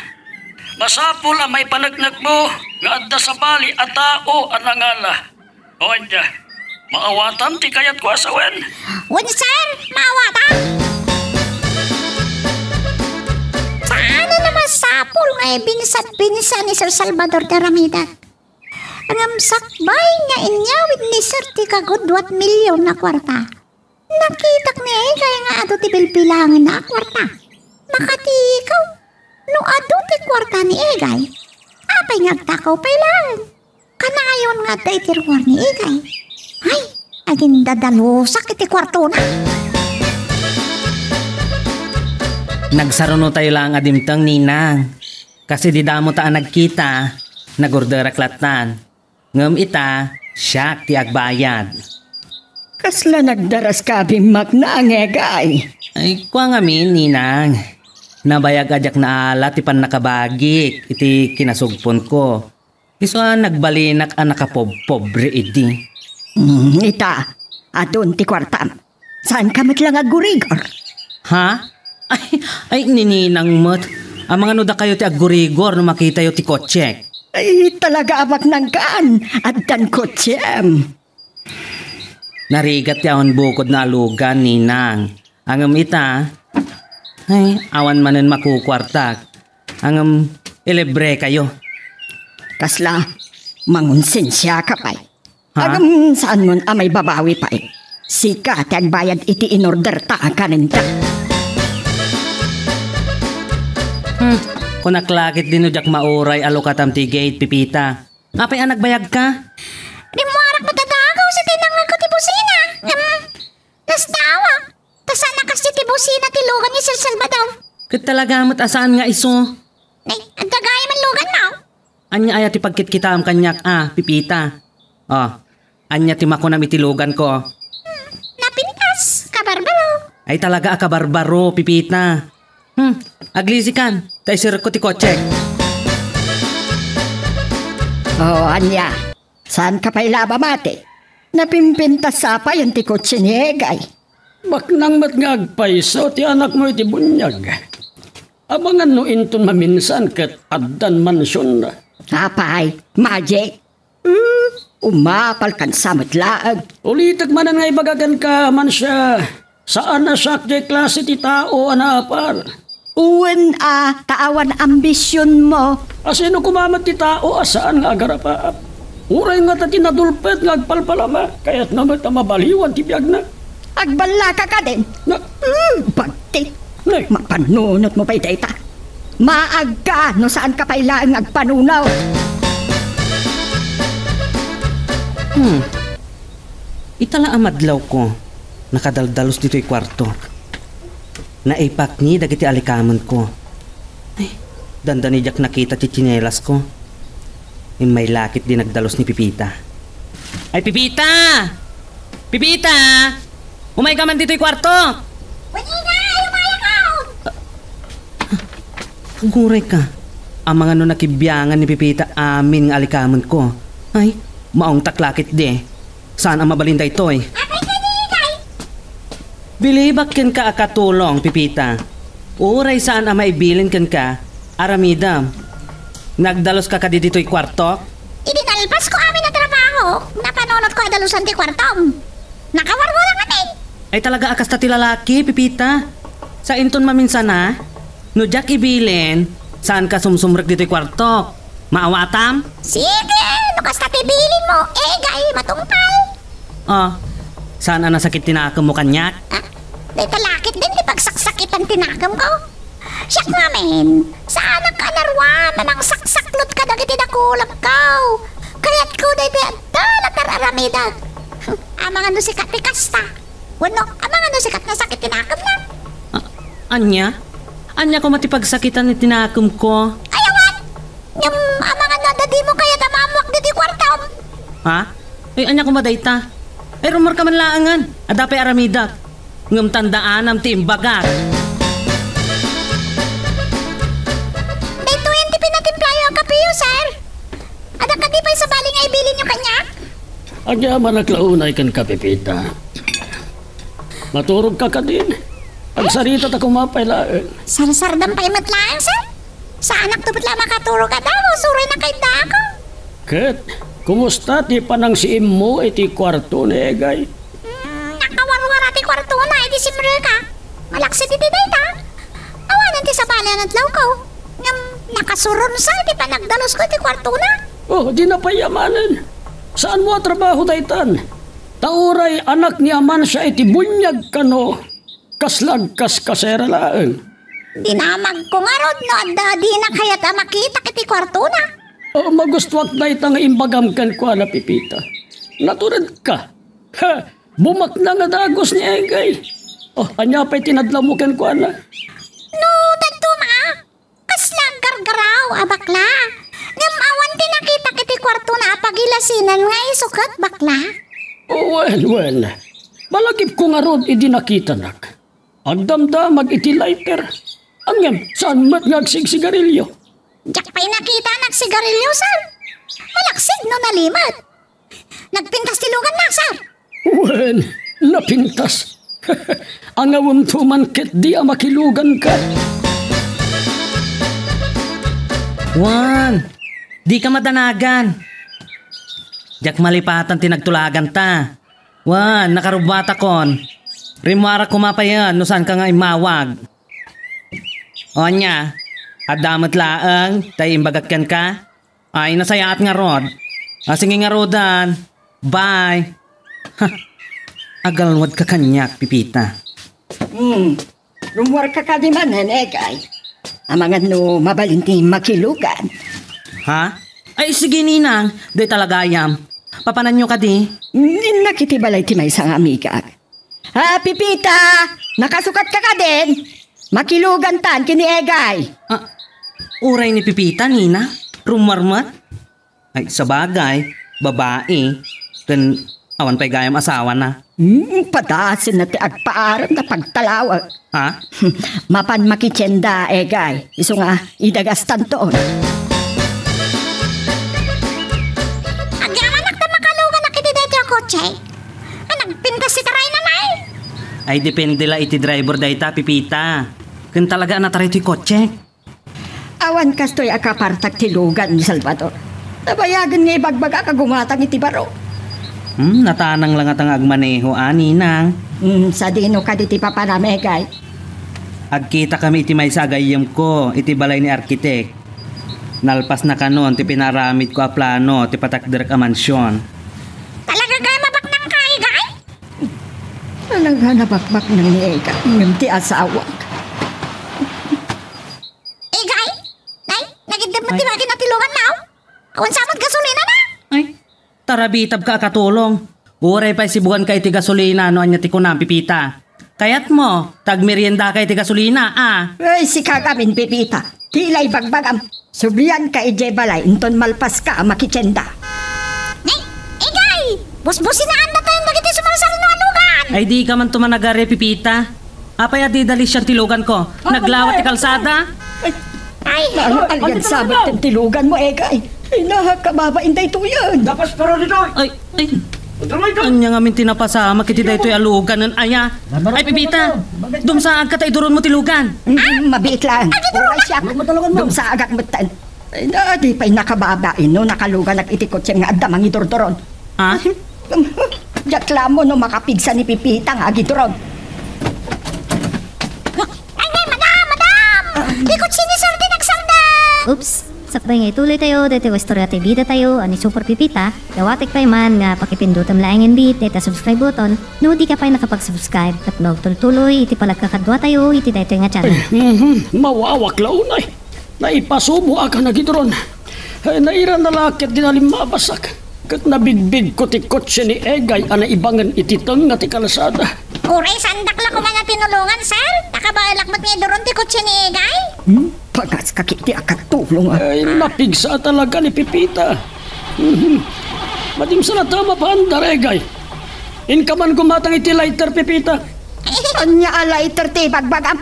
Masapul a maipaneknekmo nga adda sabali a tao a nangala. O ania, maawatam ti kayatko a sawen? Wen, sir, maawatam. Saan a masapul nga ibinsagbinsa ni Sir Salvador de Ramita. Ngem sakbay nga inyawid ni Sir ti kagudua ti milyon a kuarta, nakitak ni Egay nga adu ti bilbilangenna a kuarta. Makatikaw, no adu ti kuarta ni Egay, apay nga agtakaw pay laeng? Kanayon nga adda iti ruar ni Egay. Ay, Agindadalusak iti kuartona. Nagsarunotayo laeng a dimteng, Ninang. Kas idi damo ta a nagkita, nagorderak lattan. Ngem ita, siak ti agbayad. Kasla nagdaras ka a bimmakna, Ngegay? Ay, kua ngamin, Ninang. Nabayag a diak naala ti pannakabagik iti kinasugponko. Isu a nagbalinak a nakapobpobre idi. Hmm, ita, adun ti kuartam. Saanka met la nga aggurigor? Ha? Ay, ay, ni Ninang met. Amangan no dakayo ti aggurigor no makitayo ti kotsek. Ay, talaga a baknangkan. Addan kotsem. Narigat ti awan bukodna a lugan, Ninang. Ngem ita, ay, awan manen makukuartak. Ngem ilibrekayo. Kasla, mangonsensiaka pay. Ha? Ngem saanmon a maibabawi pay. Sika ti agbayad iti inorderta a kanenta. Hmm, kunak la ketdi no diak mauray a lukatam ti gate, Pipita. Apay a nagbayagka? Rimmuarak met a dagaw sa tinangngegko ti busina. Ngem, nasdaawak. Ta saan a kas ti busina ti lugan ni Sir Salvador. Ket talaga met a saan nga isu. Nay, agdagayam a luganmo. Ania aya ti pagkitkitaem kaniak a, Pipita? Oh, ania ti makunam iti luganko? Hmm, napintas, kabarbaro. Ay talaga a kabarbaro, Pipita. Hmm, aglisikan, ta iserrekko ti kotsek. Oh, ania? Saanka pay la a mamati? Napimpintas sa payen ti kotse ni Egay. Baknang met nga agpayso ti anakmo iti buniag. Amangan no inton maminsan ket addan mansionna. Apay, Magic? Hmm, umapalkan sa met laeng. Ulitek manen nga ibaga kenka, Mancia, saan a siak diay klase ti tao a naapar. Wen a, ta awan ambisionmo. A sino koma met ti tao a saan nga agarapaap? Uray ngata ti nadulpet nga agpalpalama, kayatna met a mabaliwan ti biagna. Agballaka kadin? Na- Hmm, bagtik. Nay. Mapanunotmo pay dayta. Maagka no saanka pay laeng nga agpanuno. Hmm. Ita la a madlawko, nakadaldalos ditoy kuarto. Naipakni dagiti alikamenko. Ay, dandani diak nakita ti tsinelasko. Immay la ketdi nagdalus ni Pipita. Ay, Pipita! Pipita! Umayka man ditoy kuarto! Wen ita, ay, umayaka! Aguray ka. Amangan no nakibiangan ni Pipita amin nga alikamenko. Ay, maungtak la ketdi. Saan a mabalin daytoy? Apay kadi, Tay? Bilibak kenka a katulong, Pipita. Uray saan a maibilin kenka, aramidem. Nagdaluska kadi ditoy kuartok? Idi nalpasko amin a trabaho, napanunotko a dalusan ti kuartom. Nakawarwara ngamin. Ay talaga a kasta ti lalaki, Pipita. Sa inton maminsana, no diak ibilin, saanka sumsumrek ditoy kuartok. Maawatam? Sige, no kasta ti bilinmo, egay, matungpal. Ah, saan a nasakit ti nakemmo kaniak? Ah, dayta la ketdin ti pagsaksakitan ti nakemko. Siak ngamin, saanak a naruan a nangsaksaklot kadagiti dakulagko. Kayatko daytoy adda la ti ar-aramidek. Amangan no sika ti kasta. Wenno, amangan no sika ti nasakit ti nakemna. Ah, ania? Ania koma ti pagsakitan iti nakemko? Ay, awan! Ngem, amangan no adda dimo kayat a maammoak ditoy kuartom. Ha? Ay, ania koma dayta? Ay, rummuarka man laengen. Adda pay aramidek. Ngem tandaanam ti imbagak. Daytoyen ti pinatimplayo a kapeyo, sir. Adda kadi pay sabali nga ibilinyo kaniak? Agyamanak la unay kenka, Pipita. Maturogka kadin. Agsarita ta koma pay laeng. Sarsardam pay met laeng, sir. Saanakto met la a makaturog a dagus, uray nakaiddaak. Ket, kumusta ti panangsiimmo iti kuarto ni Egay? Hmm, nakawarwara ti kuartona idi simreka. Malaksid iti dayta, awanen ti sabali a nadlawko. Ngem, nakasurunsa iti panagdalusko iti kuartona. Oh, di napayamanen. Saanmo a trabaho daytan? Ta uray anak ni Amancia iti buniag kano, kasla agkaskasera laeng. Dinamagko ngarud no adda dina kayat a makitak iti kuartona. Oh, magustuak dayta nga imbagam kenkuana, Pipita. Naturedka. Ha! Bumaknang a dagus ni Egay. Oh, ania pay ti nadlawmo kenkuana? No, daduma, kasla aggargaraw a bakla. Ngem awan ti nakitak iti kuartona a pagilasinan nga isu ket bakla. Wen, wen. Malagipko ngarud idi nakitanak. Agdamdamag iti lighter. Ngem, saan met nga agsigsigarilio? Diak pay nakita a nagsigarilio, sir. Malaksid no nalimed. Nagpintas ti luganna, sir. Wen, napintas. Angawemto man ketdi a makiluganka. Wen, dika madanagan. Diak malipatan ti nagtulaganta. Wen, nakarubbuatakon. Rimmuarak koma payen no saanka nga immawag. O ania, adda met laeng tay imbagak kenka? Ay, nasayaat ngarud. A, sige ngaruden. Bye. Ha, agalwadka kaniak, Pipita. Hmm. Rummuarka kadi manen, Egay. Amangan no mabalin ti makilugan. Ha? Ay, sige, ninang. Dayta la gayam. Papananyo kadi? Innak iti balay ti maysa nga amigak. Ah, Pipita! Nakasukatka kadin? Makilugantan ken ni Egay. Ah, uray ni Pipita, ninang? Rummuar met? Ay, sabagay, babai, ken awan pay gayam asawana. Hmm, padasenna ti agpaarem ta pagtalawek. Ha? Mapan makitienda, Egay. Isu nga, idagastanton. Agyamanak ta makaluganak iti daytoy a kotse. A, nagpintas ti tarayna, nay. Ay, depende la iti driver dayta, Pipita. Ken talaga a nataray toy kotse. Awan kastoy a kapartak ti lugan, Salvador. Nabayagen nga ibagbagak a gumatang iti baro. Hmm, natanang la ngata nga agmaneho, a, ninang. Hmm, sadino kadi ti papanam, Egay? Agkitakami iti maysa a gayyemko iti balay ni arkitek. Nalpasna kanon ti pinaaramidko a plano ti patakderek a mansion. Talaga gayam a baknangka, Egay? Talaga nabakbaknang ni Egay ngem ti asawak. Egay? Nay, nagiddem met ti makina ti luganna, aw? Awan sa met gasolinana? Ay, tarabitabka a katulong. Uray pay sibuganka iti gasolina no ania ti kunam, Pipita. Kayatmo, ta agmeriendaka iti gasolina, a? Ay, sika gamin, Pipita. Ti la ibagbagam. Sublianka idiay balay inton malpaska a makitienda. Nay, Egay! Busbusinaanda tayon dagiti sumarsarno a lugan! Ay, dika man tumanagari, Pipita. Apay a didalisian ti luganko? Naglawat ti kalsada? Ay, ay, naalian sabat ti luganmo, Egay. Ay, nakakababain daytoyen. Dapas paro ditoy! Ay, ay. Ania ngamin ti napasamak iti daytoy a lugan, aya? Ay, Pipita, dumsaagka ta iduronmo ti lugan. Mm, mabiit lang. Uray siak. Dumsaagak metten. Ay, na, di pay nakababain no nakaluganak iti kotsem nga adda mangidurduron. Ha? Diak la ammo no makapigsa ni Pipita nga agiduron. Ay, ay, madam, madam! Di kotse ni Sir di nagsarda! Oops! Sakbay nga ituloy tayo, daytoy istorya ti bida tayo, a ni Super Pipita, dawatek pay man nga pakipindutem laeng inbit, dayta subscribe button, no di ka pay nakapag-subscribe, tapno agtultuloy iti panagkakadua tayo iti daytoy nga channel. Mhm, mawawak la unay. Naipasubo a kan agiduron. Eh, nairana la ket di nalimmabasak. Ket nabigbigko ti kotse ni Egay a naibangen iti tengnga ti kalsada. Uray, saandak la koma nga tinulongan, sir. Nakabaelak met nga iduron ti kotse ni Egay. Hmm? Pagas ka ket ti akatulong, a. Ay, napigsa talaga ni Pipita. Mhm. Madimsa la ta mapaandar, Egay. Inka man gumatang iti lighter, Pipita. Ania a lighter ti ibagbagam?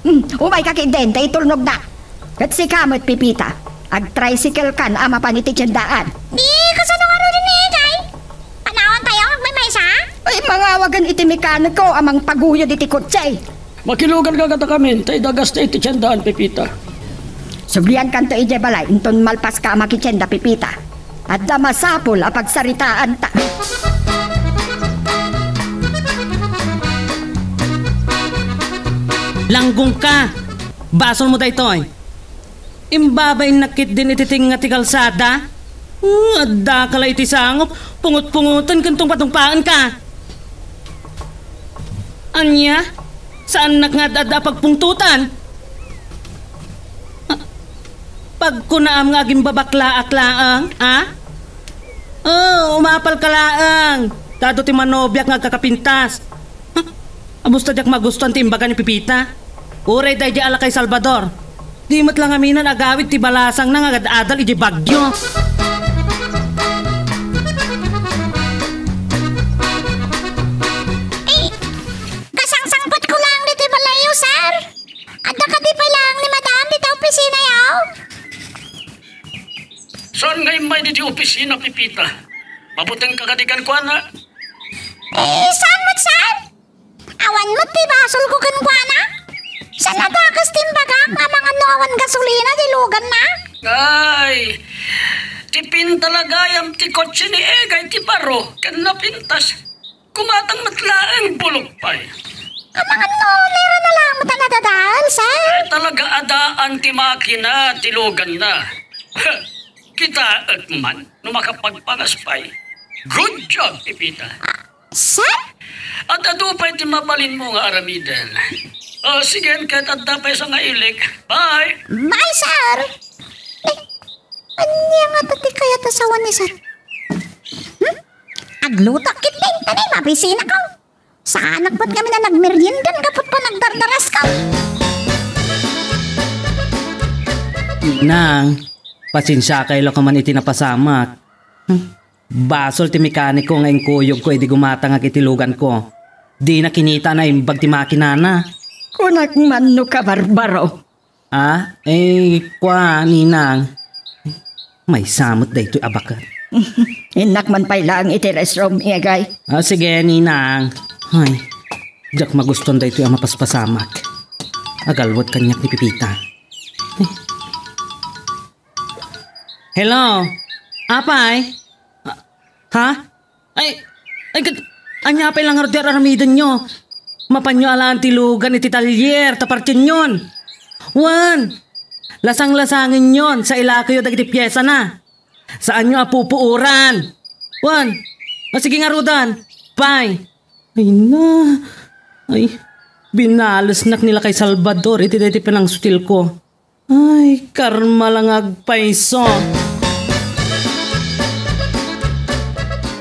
Hmm, umayka ketdin, ta itulnognak. Ket sika met, Pipita, agtricycle kan a mapan iti tiendaan. Di, kasano ngaruden ni Egay? Panawan tayo, agmaymaysa? Ay, mangawagan iti mekaniko a mangpaguyod iti kotse. Makiluganka kadakamin, ta idagasta iti tiendaan, Pipita. Subliankanto idiay balay, inton malpaska a makitienda, Pipita. Adda masapul a pagsaritaanta. Langgongka! Basolmo daytoy. Imbabainnak ketdin iti tengnga ti kalsada. Hmm, addaka la iti sango, pungot-pungoten ken tungpa-tungpaenka. Ania? Saannak nga ad-adda a pagpungtotan? Ah, pagkunaam nga agimbabaklaak laeng, a? Oh, umapalka laeng. Ta adu ti manobiak nga agkakapintas. Huh? Abusta diak magustuan ti imbaga ni Pepita. Uray daydiay a lakay Salvador. Di met la ngaminan agawid ti balasangna nga agad-adal idiay Baguio. Eh, kasangsangpetko laeng ditoy balayyo, sir. Adda kadi pay laeng ni Madam ditoy opisinayo? Saan nga immay ditoy opisina, Pepita? Mabutengka kadi kenkuana? Eh, saan met, sir? Awan met ti basolko kenkuana. Saan a dakes ti imbagak nga amangan no awan gasolina ti luganna? Ay, ti pinta la gayam ti kotse ni Egay ti baro ken napintas. Kumatang met laeng bulok pay. Amangan no nairana la met a nadadael, sir? Ay, talaga adaan ti makina ti luganna. Kitaek man no makapagpangas pay. Good job, Pepita. Sir? At adu pay ti mabalinmo nga aramiden. O, sige, ket adda pay sa nga ilik. Bye! Bye, sir! Eh, ania ngata ti kayat a sawen ni sir? Hmm? Agluto ketdi, ta nay mabisinako. Saanak met ngamin a nagmerienda gapu ta nagdardarasko. Nang, pasensiakay la koman iti napasamak. Hmm? Basol ti mekaniko nga inkuyogko idi gumatangak iti luganko. Dina kinita a naimbag ti makinana. Kunak man no kabarbaro. Ah, eh, kua, ninang. Maysa met daytoy a baket. Innak man pay laeng iti restroom, Egay. Ah, sige, ninang. Ay, diak magustuan daytoy a mapaspasamak. Agalwed kaniak ni Pepita. Hello? Apay? Ah, ha? Ay, ay, ket, ania pay la ngarud ti ar-aramidenyo? Mapanyo alaen ti lugan iti talyer, ta partienyon. Wen, lasang-lasangenyon, sa ilakeyo dagiti piesana. Saanyo a pupuoran. Wen, a, sige ngaruden. Pay. Ay na. Ay, binalesnak ni lakay Salvador iti daydi panangsutilko. Ay, karma la nga agpayso.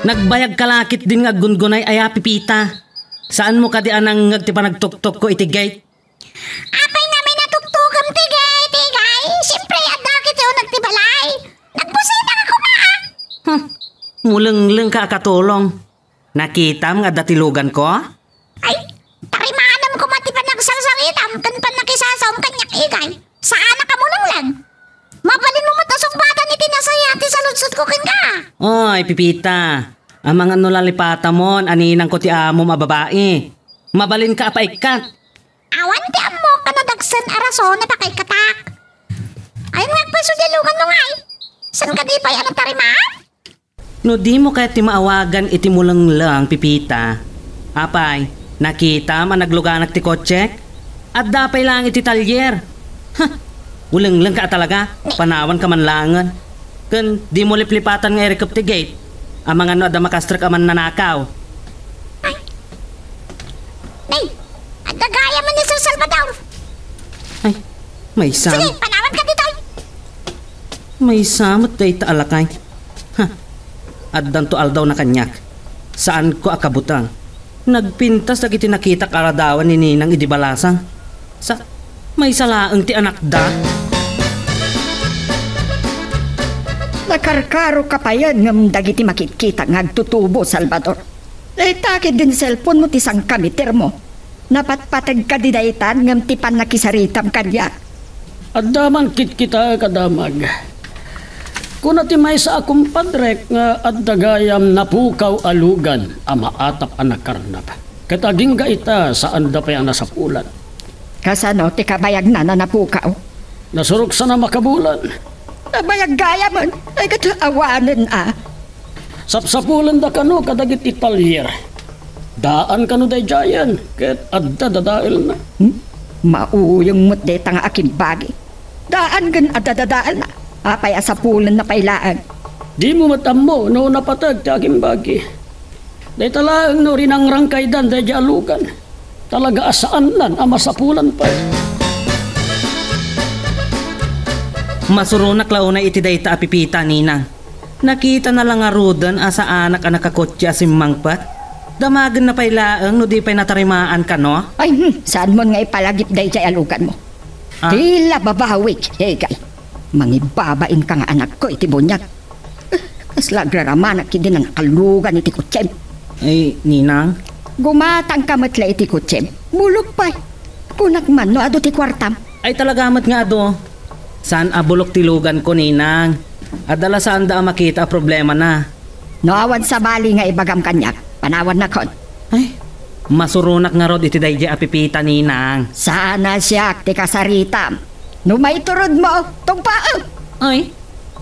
Nagbayagka la ketdin nga aggungunay aya, Pepita? Saanmo kadi a nangngeg ti panagtuktokko iti gate? Apay ngamin a tuktokam ti gate, Egay? Siempre, adda ketdi uneg ti balay. Nagbusita nga koma, ah. Hmm, mulenglengka a katulong. Nakitam nga adda ti luganko? Ay, tarimanem koma ti panagsarsaritam ken pannakisasaom kaniak, Egay. Saanak a mulengleng. Mabalinmo met a sungbatan iti nasayaat ti saludsodko kenka. Oy, Pepita, amangan no lalipatamon a ninangko ti amom a babai. Mabalinka a paikkat. Awan ti ammok a nadagsen a rason a pakaikkatak. Ayan nga agpayso diay luganmo ngay. Saan kadi pay a natarimaan? No dimo kayat ti maawagan iti mulengleng, Pepita, apay, nakitam a nagluganak ti kotsek? Adda pay laeng iti talyer. Huh! Mulenglengka a talaga, panawanka man laengen. Ken dimo liplipatan nga irikep ti gate. Amangan no adda makastrek a mannanakaw. Ay, Nay, adda gayam ni Sir Salvador. Ay, maysa. Sige, panawanka ditoy. Maysa met dayta a lakay. Ha, addanto aldawna kaniak. Saanko a kabuteng. Nagpintas dagiti nakitak a ladawan ni Ninang idi balasang. Sa, maysa laeng ti anakda. Nakarkaroka payen ngem dagiti makitkitak nga agtutubo, Salvador. Dayta ketdin cellphone-mo ti sangkamitermo. Napatpateg kadi daytan ngem ti pannakisaritam kaniak. Adda mangkitkitaek a damag. Kuna ti maysa a kumpadrek nga adda gayam napukaw a lugan a maatap a nakarnap. Ket agingga ita, saanda pay a nasapulan. Kasano ti kabayagna a napukaw? Nasuroksana a makabulan. Nabayag gayamen, ay ket awanen a. Sapsapulenda kano kadagiti talyer. Daan kano daydiayen, ket adda dadaelna. Hmm? Mauyong met dayta nga akimbagi. Daan ken adda dadaelna. Apay a sapulenna pay laeng? Dimo met ammo no napateg ti akimbagi. Dayta laeng no rinangrangkaydan daydiay a lugan. Talaga a saannan a masapulan pay. Masuronak la unay iti dayta a pipita, Ninang. Nakitana la ngaruden a saanak a nakakotse a simmangpet. Damagenna pay laeng no di pay natarimaan kano? Ay, hmm, saanmon nga ipalagip daydiay a luganmo. Ah? Di la babawik, Egay. Mangibabain ka nga anakko iti buniag. Eh, kasla agraramanak idi nakalugan iti kotsem. Ay, Ninang. Gumatang ka met la iti kotsem. Bulok pay. Kunak man no adu ti kuartam. Ay, talaga met nga adu. Saan a bulok ti luganko, Ninang. Adda la saanda a makita a problemana. No awan sabali nga ibagam kaniak, panawannakon. Ay, masuronak ngarud iti daydiay a pipita, Ninang. Saan a siak ti kasaritam. No maiturodmo, tungpaem. Ay,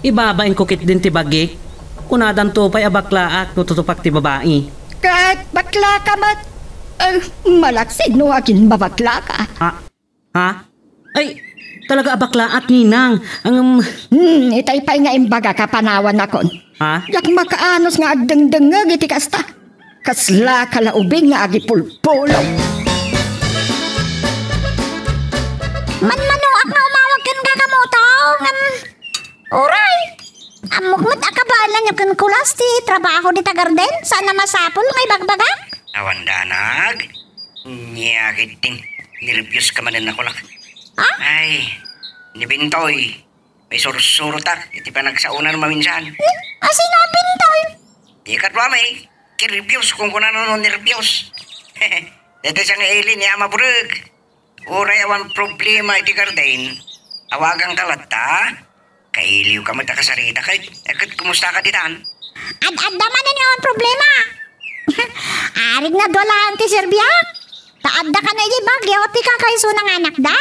ibabainko ketdin ti bagik. Kunadanto pay a baklaak no tutupak ti babai. Ket baklaka met. Eh, malaksid no agin babaklaka. Ah, Ha? Ay, talaga a baklaak, Ninang. Ang, um, Hmm, itay pay nga imbagak a panawannakon. Ha? Diak makaanus nga agdengdengngeg iti kasta. Kasla ka la ubing nga agipulpulong. Manmanoak nga umawag ken kakamoto, ngem, uray. Ammok met a kabaelanyo ken kulas ti trabaho dita garden, saan a masapul nga ibagbagak? Awan danag. Nia ketdin, nerbios ka manen a kulak. Ha? Ay, ni Bintoy, maisursurotak iti panagsaonan maminsan. Hmm? Asino a Bintoy? Di kadua met, nerbios, kunkunana no nerbios. Dayta siak nga ili ni Ama Bureg. Uray awan problema iti garden, awaganka latta. Kailiwka met a kasarita ket, ket kumusta ka ditan? Ad-adda manen nga awan problema. Arik na dua laeng ti serbiak. Ta adda kano idiay Baguio ti kakaisuna nga anakda.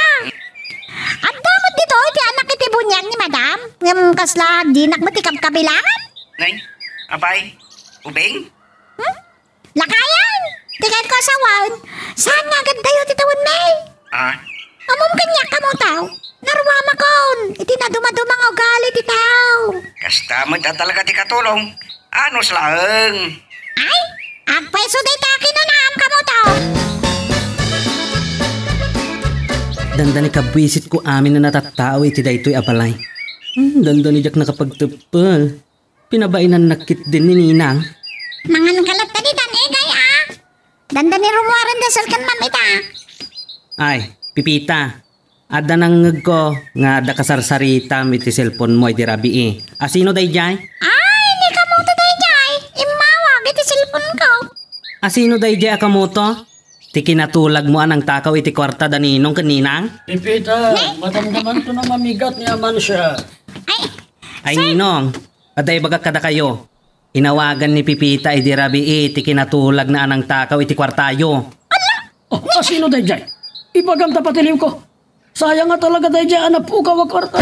Adda met ditoy ti anak iti buniag ni Madam. Ngem kasla dinak met ikabkabilangan. Nay, apay, ubing? Hmm? Lakayan! Ti kenko a sawen, saan nga agiddayo ti tawenmi? Ah? Ammom kaniak, kamoto? Naruamakon iti nadumaduma nga ugali ti tao. Kasta met a talaga ti katulong. Anus laeng. Ay, agpayso dayta a kinunam, kamoto. Dandani kabwisitko amin a natattao iti daytoy a balay. Hmm, dandani diak nakapagteppel. Pinabainannak ketdin ni Ninang. Mangan ka latta ditan, Egay, a. Dandani rummuaren dasal ken Ma'am ita. Ay, Pipita, adda nangngegko nga adda kasarsaritam iti cellphone-mo idi rabii. Asino daydiay? Ay, ni kamoto daydiay. Immawag iti cellphone-ko. Asino daydiay a kamoto? Ti kinatulagmo a nangtakaw iti kuarta da Ninong ken Ninang? Pipita, madamdamanto a mamigat ni amansiak. Ay, Ay, Ninong, adda ibagak kadakayo. Inawagan ni Pipita idi rabii ti kinatulagna a nangtakaw iti kuartayo. Oh, asino daydiay? Ibagam ta patiliwko. Sayang a talaga daydiay a napukaw a kuarta.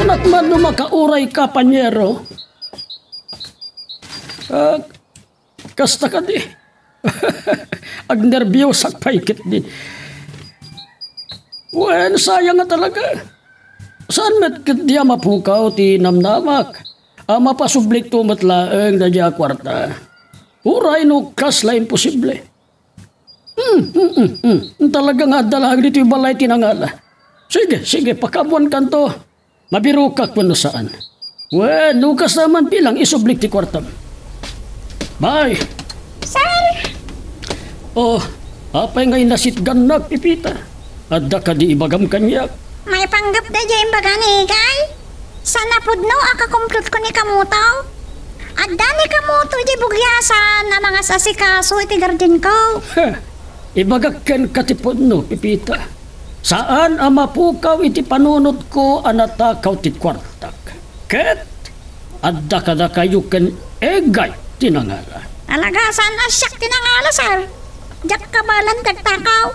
Kunak man no makauray ka, panyero. Ah, Kasta kadi. Agnerbiosak pay ketdi. Wen, sayang a talaga. Saan met ketdi a mapukaw ti namnamak a mapasublikto met laeng daydiay a kuarta. Uray no kasla imposible. Hmm, hmm, hmm, hmm. Talaga nga adda laeng ditoy balay ti nangala. Sige, sige, pakaammoankanto. Mabirokak wenno saan. Wen, no kasta man, bilang, isublik ti kuartam. Bye! Sir! Oh, apay nga inasitgannak, Pipita? Adda kadi ibagam kaniak? Maipanggep daydiay imbaga ni Egay. Saan a pudno a kakumpletko ni kamoto. Adda ni kamoto idiay bugiasan a mangas-asikaso iti gardenko. Heh, ibagak kenka ti pudno, Pipita. Saan a mapukaw iti panunotko a natakaw ti kuartak. Ket adda kadakayo ken Egay ti nangala. Talaga, saan a siak ti nangala, sir? Diak kabaelan ti agtakaw.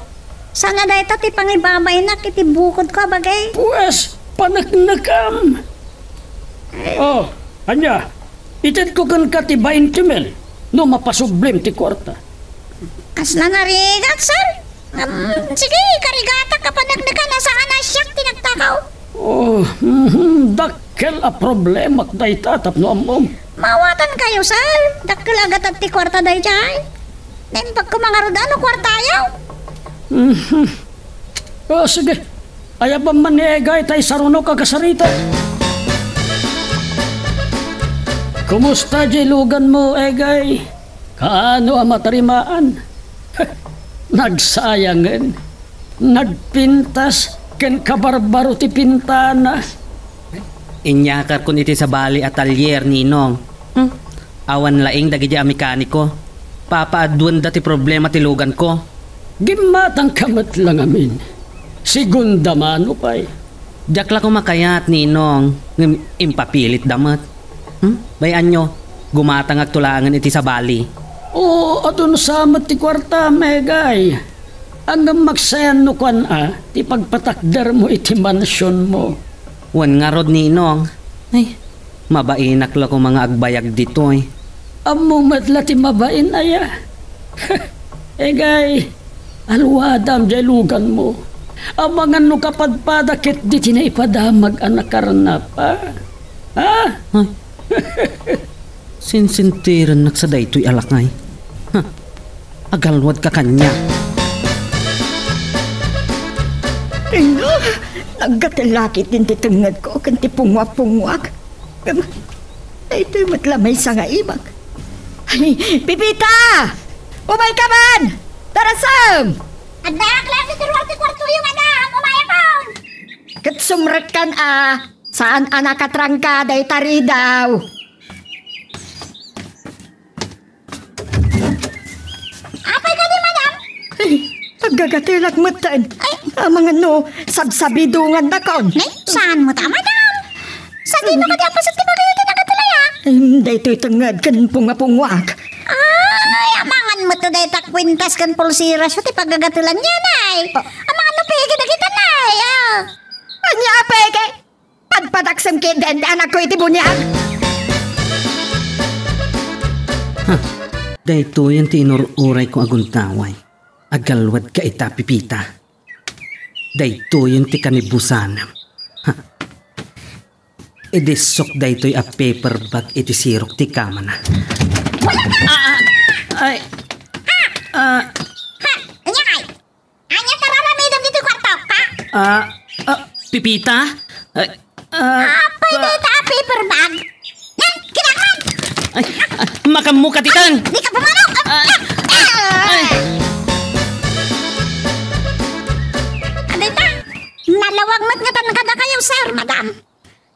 Saan a dayta ti pangibabainak iti bukodko a bagi? Pues, paneknekam. Oh, ania? Itedko kenka ti bainte mil no mapasublim ti kuarta. Kasla narigat, sir. Am, sige, karigatak a paneknekan a saan a siak ti nagtakaw. Oh, mhm, dakkel a problemak dayta tapno ammom. Mawatankayo, sir. Dakkel a gatad ti kuarta daydiay. Naimbag koma ngarud a no kuartayo. Mhm. Oh, sige. Ayabam man ni Egay ta isarunok a kasarita. Kumusta diay luganmo, Egay? Kaano a matarimaan? Nagsayangen, nagpintas, ken kabarbaro ti pintana. Inyakarkon iti sabali a talyer, Ninong. Hmm? Awan laeng dagiti a mekaniko. Papaaduenda ti problema ti luganko. Gimmatangka met la ngamin. Segunda mano pay. Diak la koma kayat, Ninong, ngem impapilitda met. Hmm? Bay-anyo, gumatangakto laengen iti sabali. Oo, adun sa met ti kuartam, Egay. Ngem maksayan no kuan a ti pagpatakdermo iti mansionmo. Wen ngarud, Ninong. Ay, mabainak la koma nga agbayag ditoy. Ammom met la ti mabain aya. Egay, aluadam diay luganmo. Amangan no kapadpada ketdi ti naipadamag a nakarnap, a? Ha? Ay. Sinsintirennak sa daytoy a lakay. Ha? Agalwadka kaniak. Ino? Naggatellakit din ti tengngedko ken ti punguak-punguak. Ngem, daytoy met la maysa nga ibag. Ay, Pepita! Umayka man! Darasem! Addaak laeng ditoy ruar ti kuartoyo, madam! Umayakon! Ket sumrekkan a, saan a nakatrangka dayta ridaw. Apay kadi, madam? Ay, aggagatelak metten. Ay. Amangan no, sabsabidongandakon. Nay, saan met a, madam? Sadino kadi a paset ti bagay ti nagatelaya? Ay, daytoy tengnged ken punguak-punguak. Ay, amangan met dayta kuintas ken pulseras ti pagagatelanyo, nay. Ah. Amangan no peke dagita, nay. Ah. Ania a peke? Padpadaksem ketdi ti anakko iti buniag. Ha, daytoyen ti inur-urayko a gundaway. Agalwadka ita, Pepita. Daytoyen ti kanibusanem. Ha. Idissok daytoy a paper bag iti sirok ti kamana. Ah, ah, ay, ah. Ha? Ania kay? Ania ti ar-aramidem ditoy kuartok, ha? Ah, ah, Pepita? Ah, ah, Apay pa- dayta a paper bag? Nay, kinakman! Ay, ah, makammukat itan! Dika pumanaw! Ah, ah, ay. Dayta, nalawag met ngatan kadakayo, sir, madam.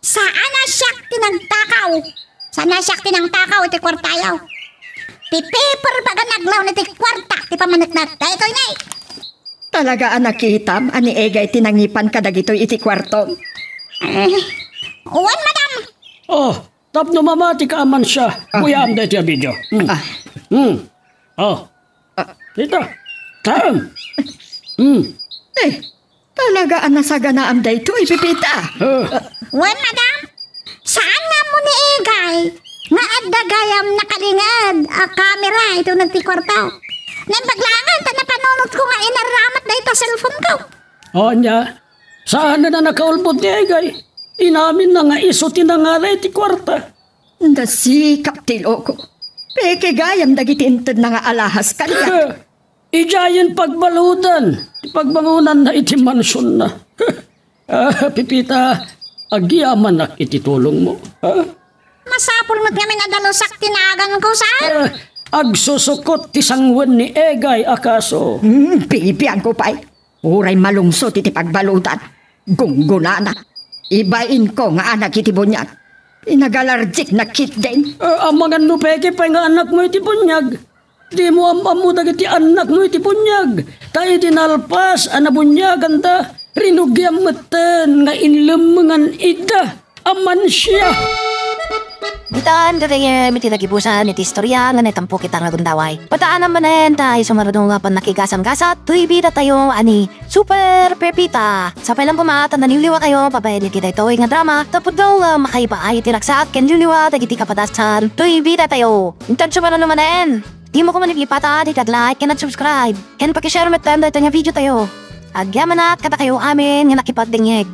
Saan a siak ti nagtakaw. Saan a siak ti nagtakaw iti kuartayo. Ti paper bag a naglaw iti kuarta ti pammaneknek. Daytoy ni. Talaga a nakitam a ni Egay ti nangipan kadagitoy iti kuartom? Eh, wen, madam. Oh, tapno mamatika a mansia, ah, kuyam daytoy a video. Hmm. Ah. Hmm. Oh. Ah. Kita. Taem. Hmm. Eh, talaga a nasaganaam daytoy, Pepita. Ah. Wen, madam. Saan nga ammo ni Egay nga adda gayam nakalinged a kamera iti uneg ti kuarto. Naimbag laengen ta napanunotko nga inaramat dayta cellphone ko. Ania, saan a nakaulbod ni Egay. Inaminna nga isu ti nangala iti kuarta. Nasikap ti iloko. Peke gayam dagiti intedna nga alahas kaniak. Idiayen pagbaludan ti pagbangonanna iti mansionna. Ah, Pepita, agyamanak iti tulongmo. Ah? Masapul met ngamin a dalusak ti naganko, sir. Ah, agsusukot ti sanguen ni Egay a kaso. Hmm, bibiangko pay. Uray malungsot iti pagbaludan, gunggonana. Ibainko nga anak iti buniag. Pinagalarjikna ketdin. Ah, amangan no peke pay nga anakmo iti buniag. Dimo am-ammo dagiti annakmo iti buniag. Ta idi nalpas a nabuniaganda, rinugiam metten nga inlemmengan ida a mansia. Ditan gagayyem iti nagibusan iti istoria nga naitampok ita nga gundaway. Pataanam manen ta isu ngarud nga pannakigasam-gasat toy bidatayo a ni Super Pepita. Sapay lang koma ta naliwliwatayo babaen iti daytoy nga drama, ta pudno nga makaibaay iti ragsak ken liwliwa dagiti kapadasan toy bidatayo. Intanto manen, dimo koma ipatad iti ag-like ken ag-subscribe ken paki-share metten daytoy nga videotayo. Agyamanak kadakayo amin nga nakipagdengngeg.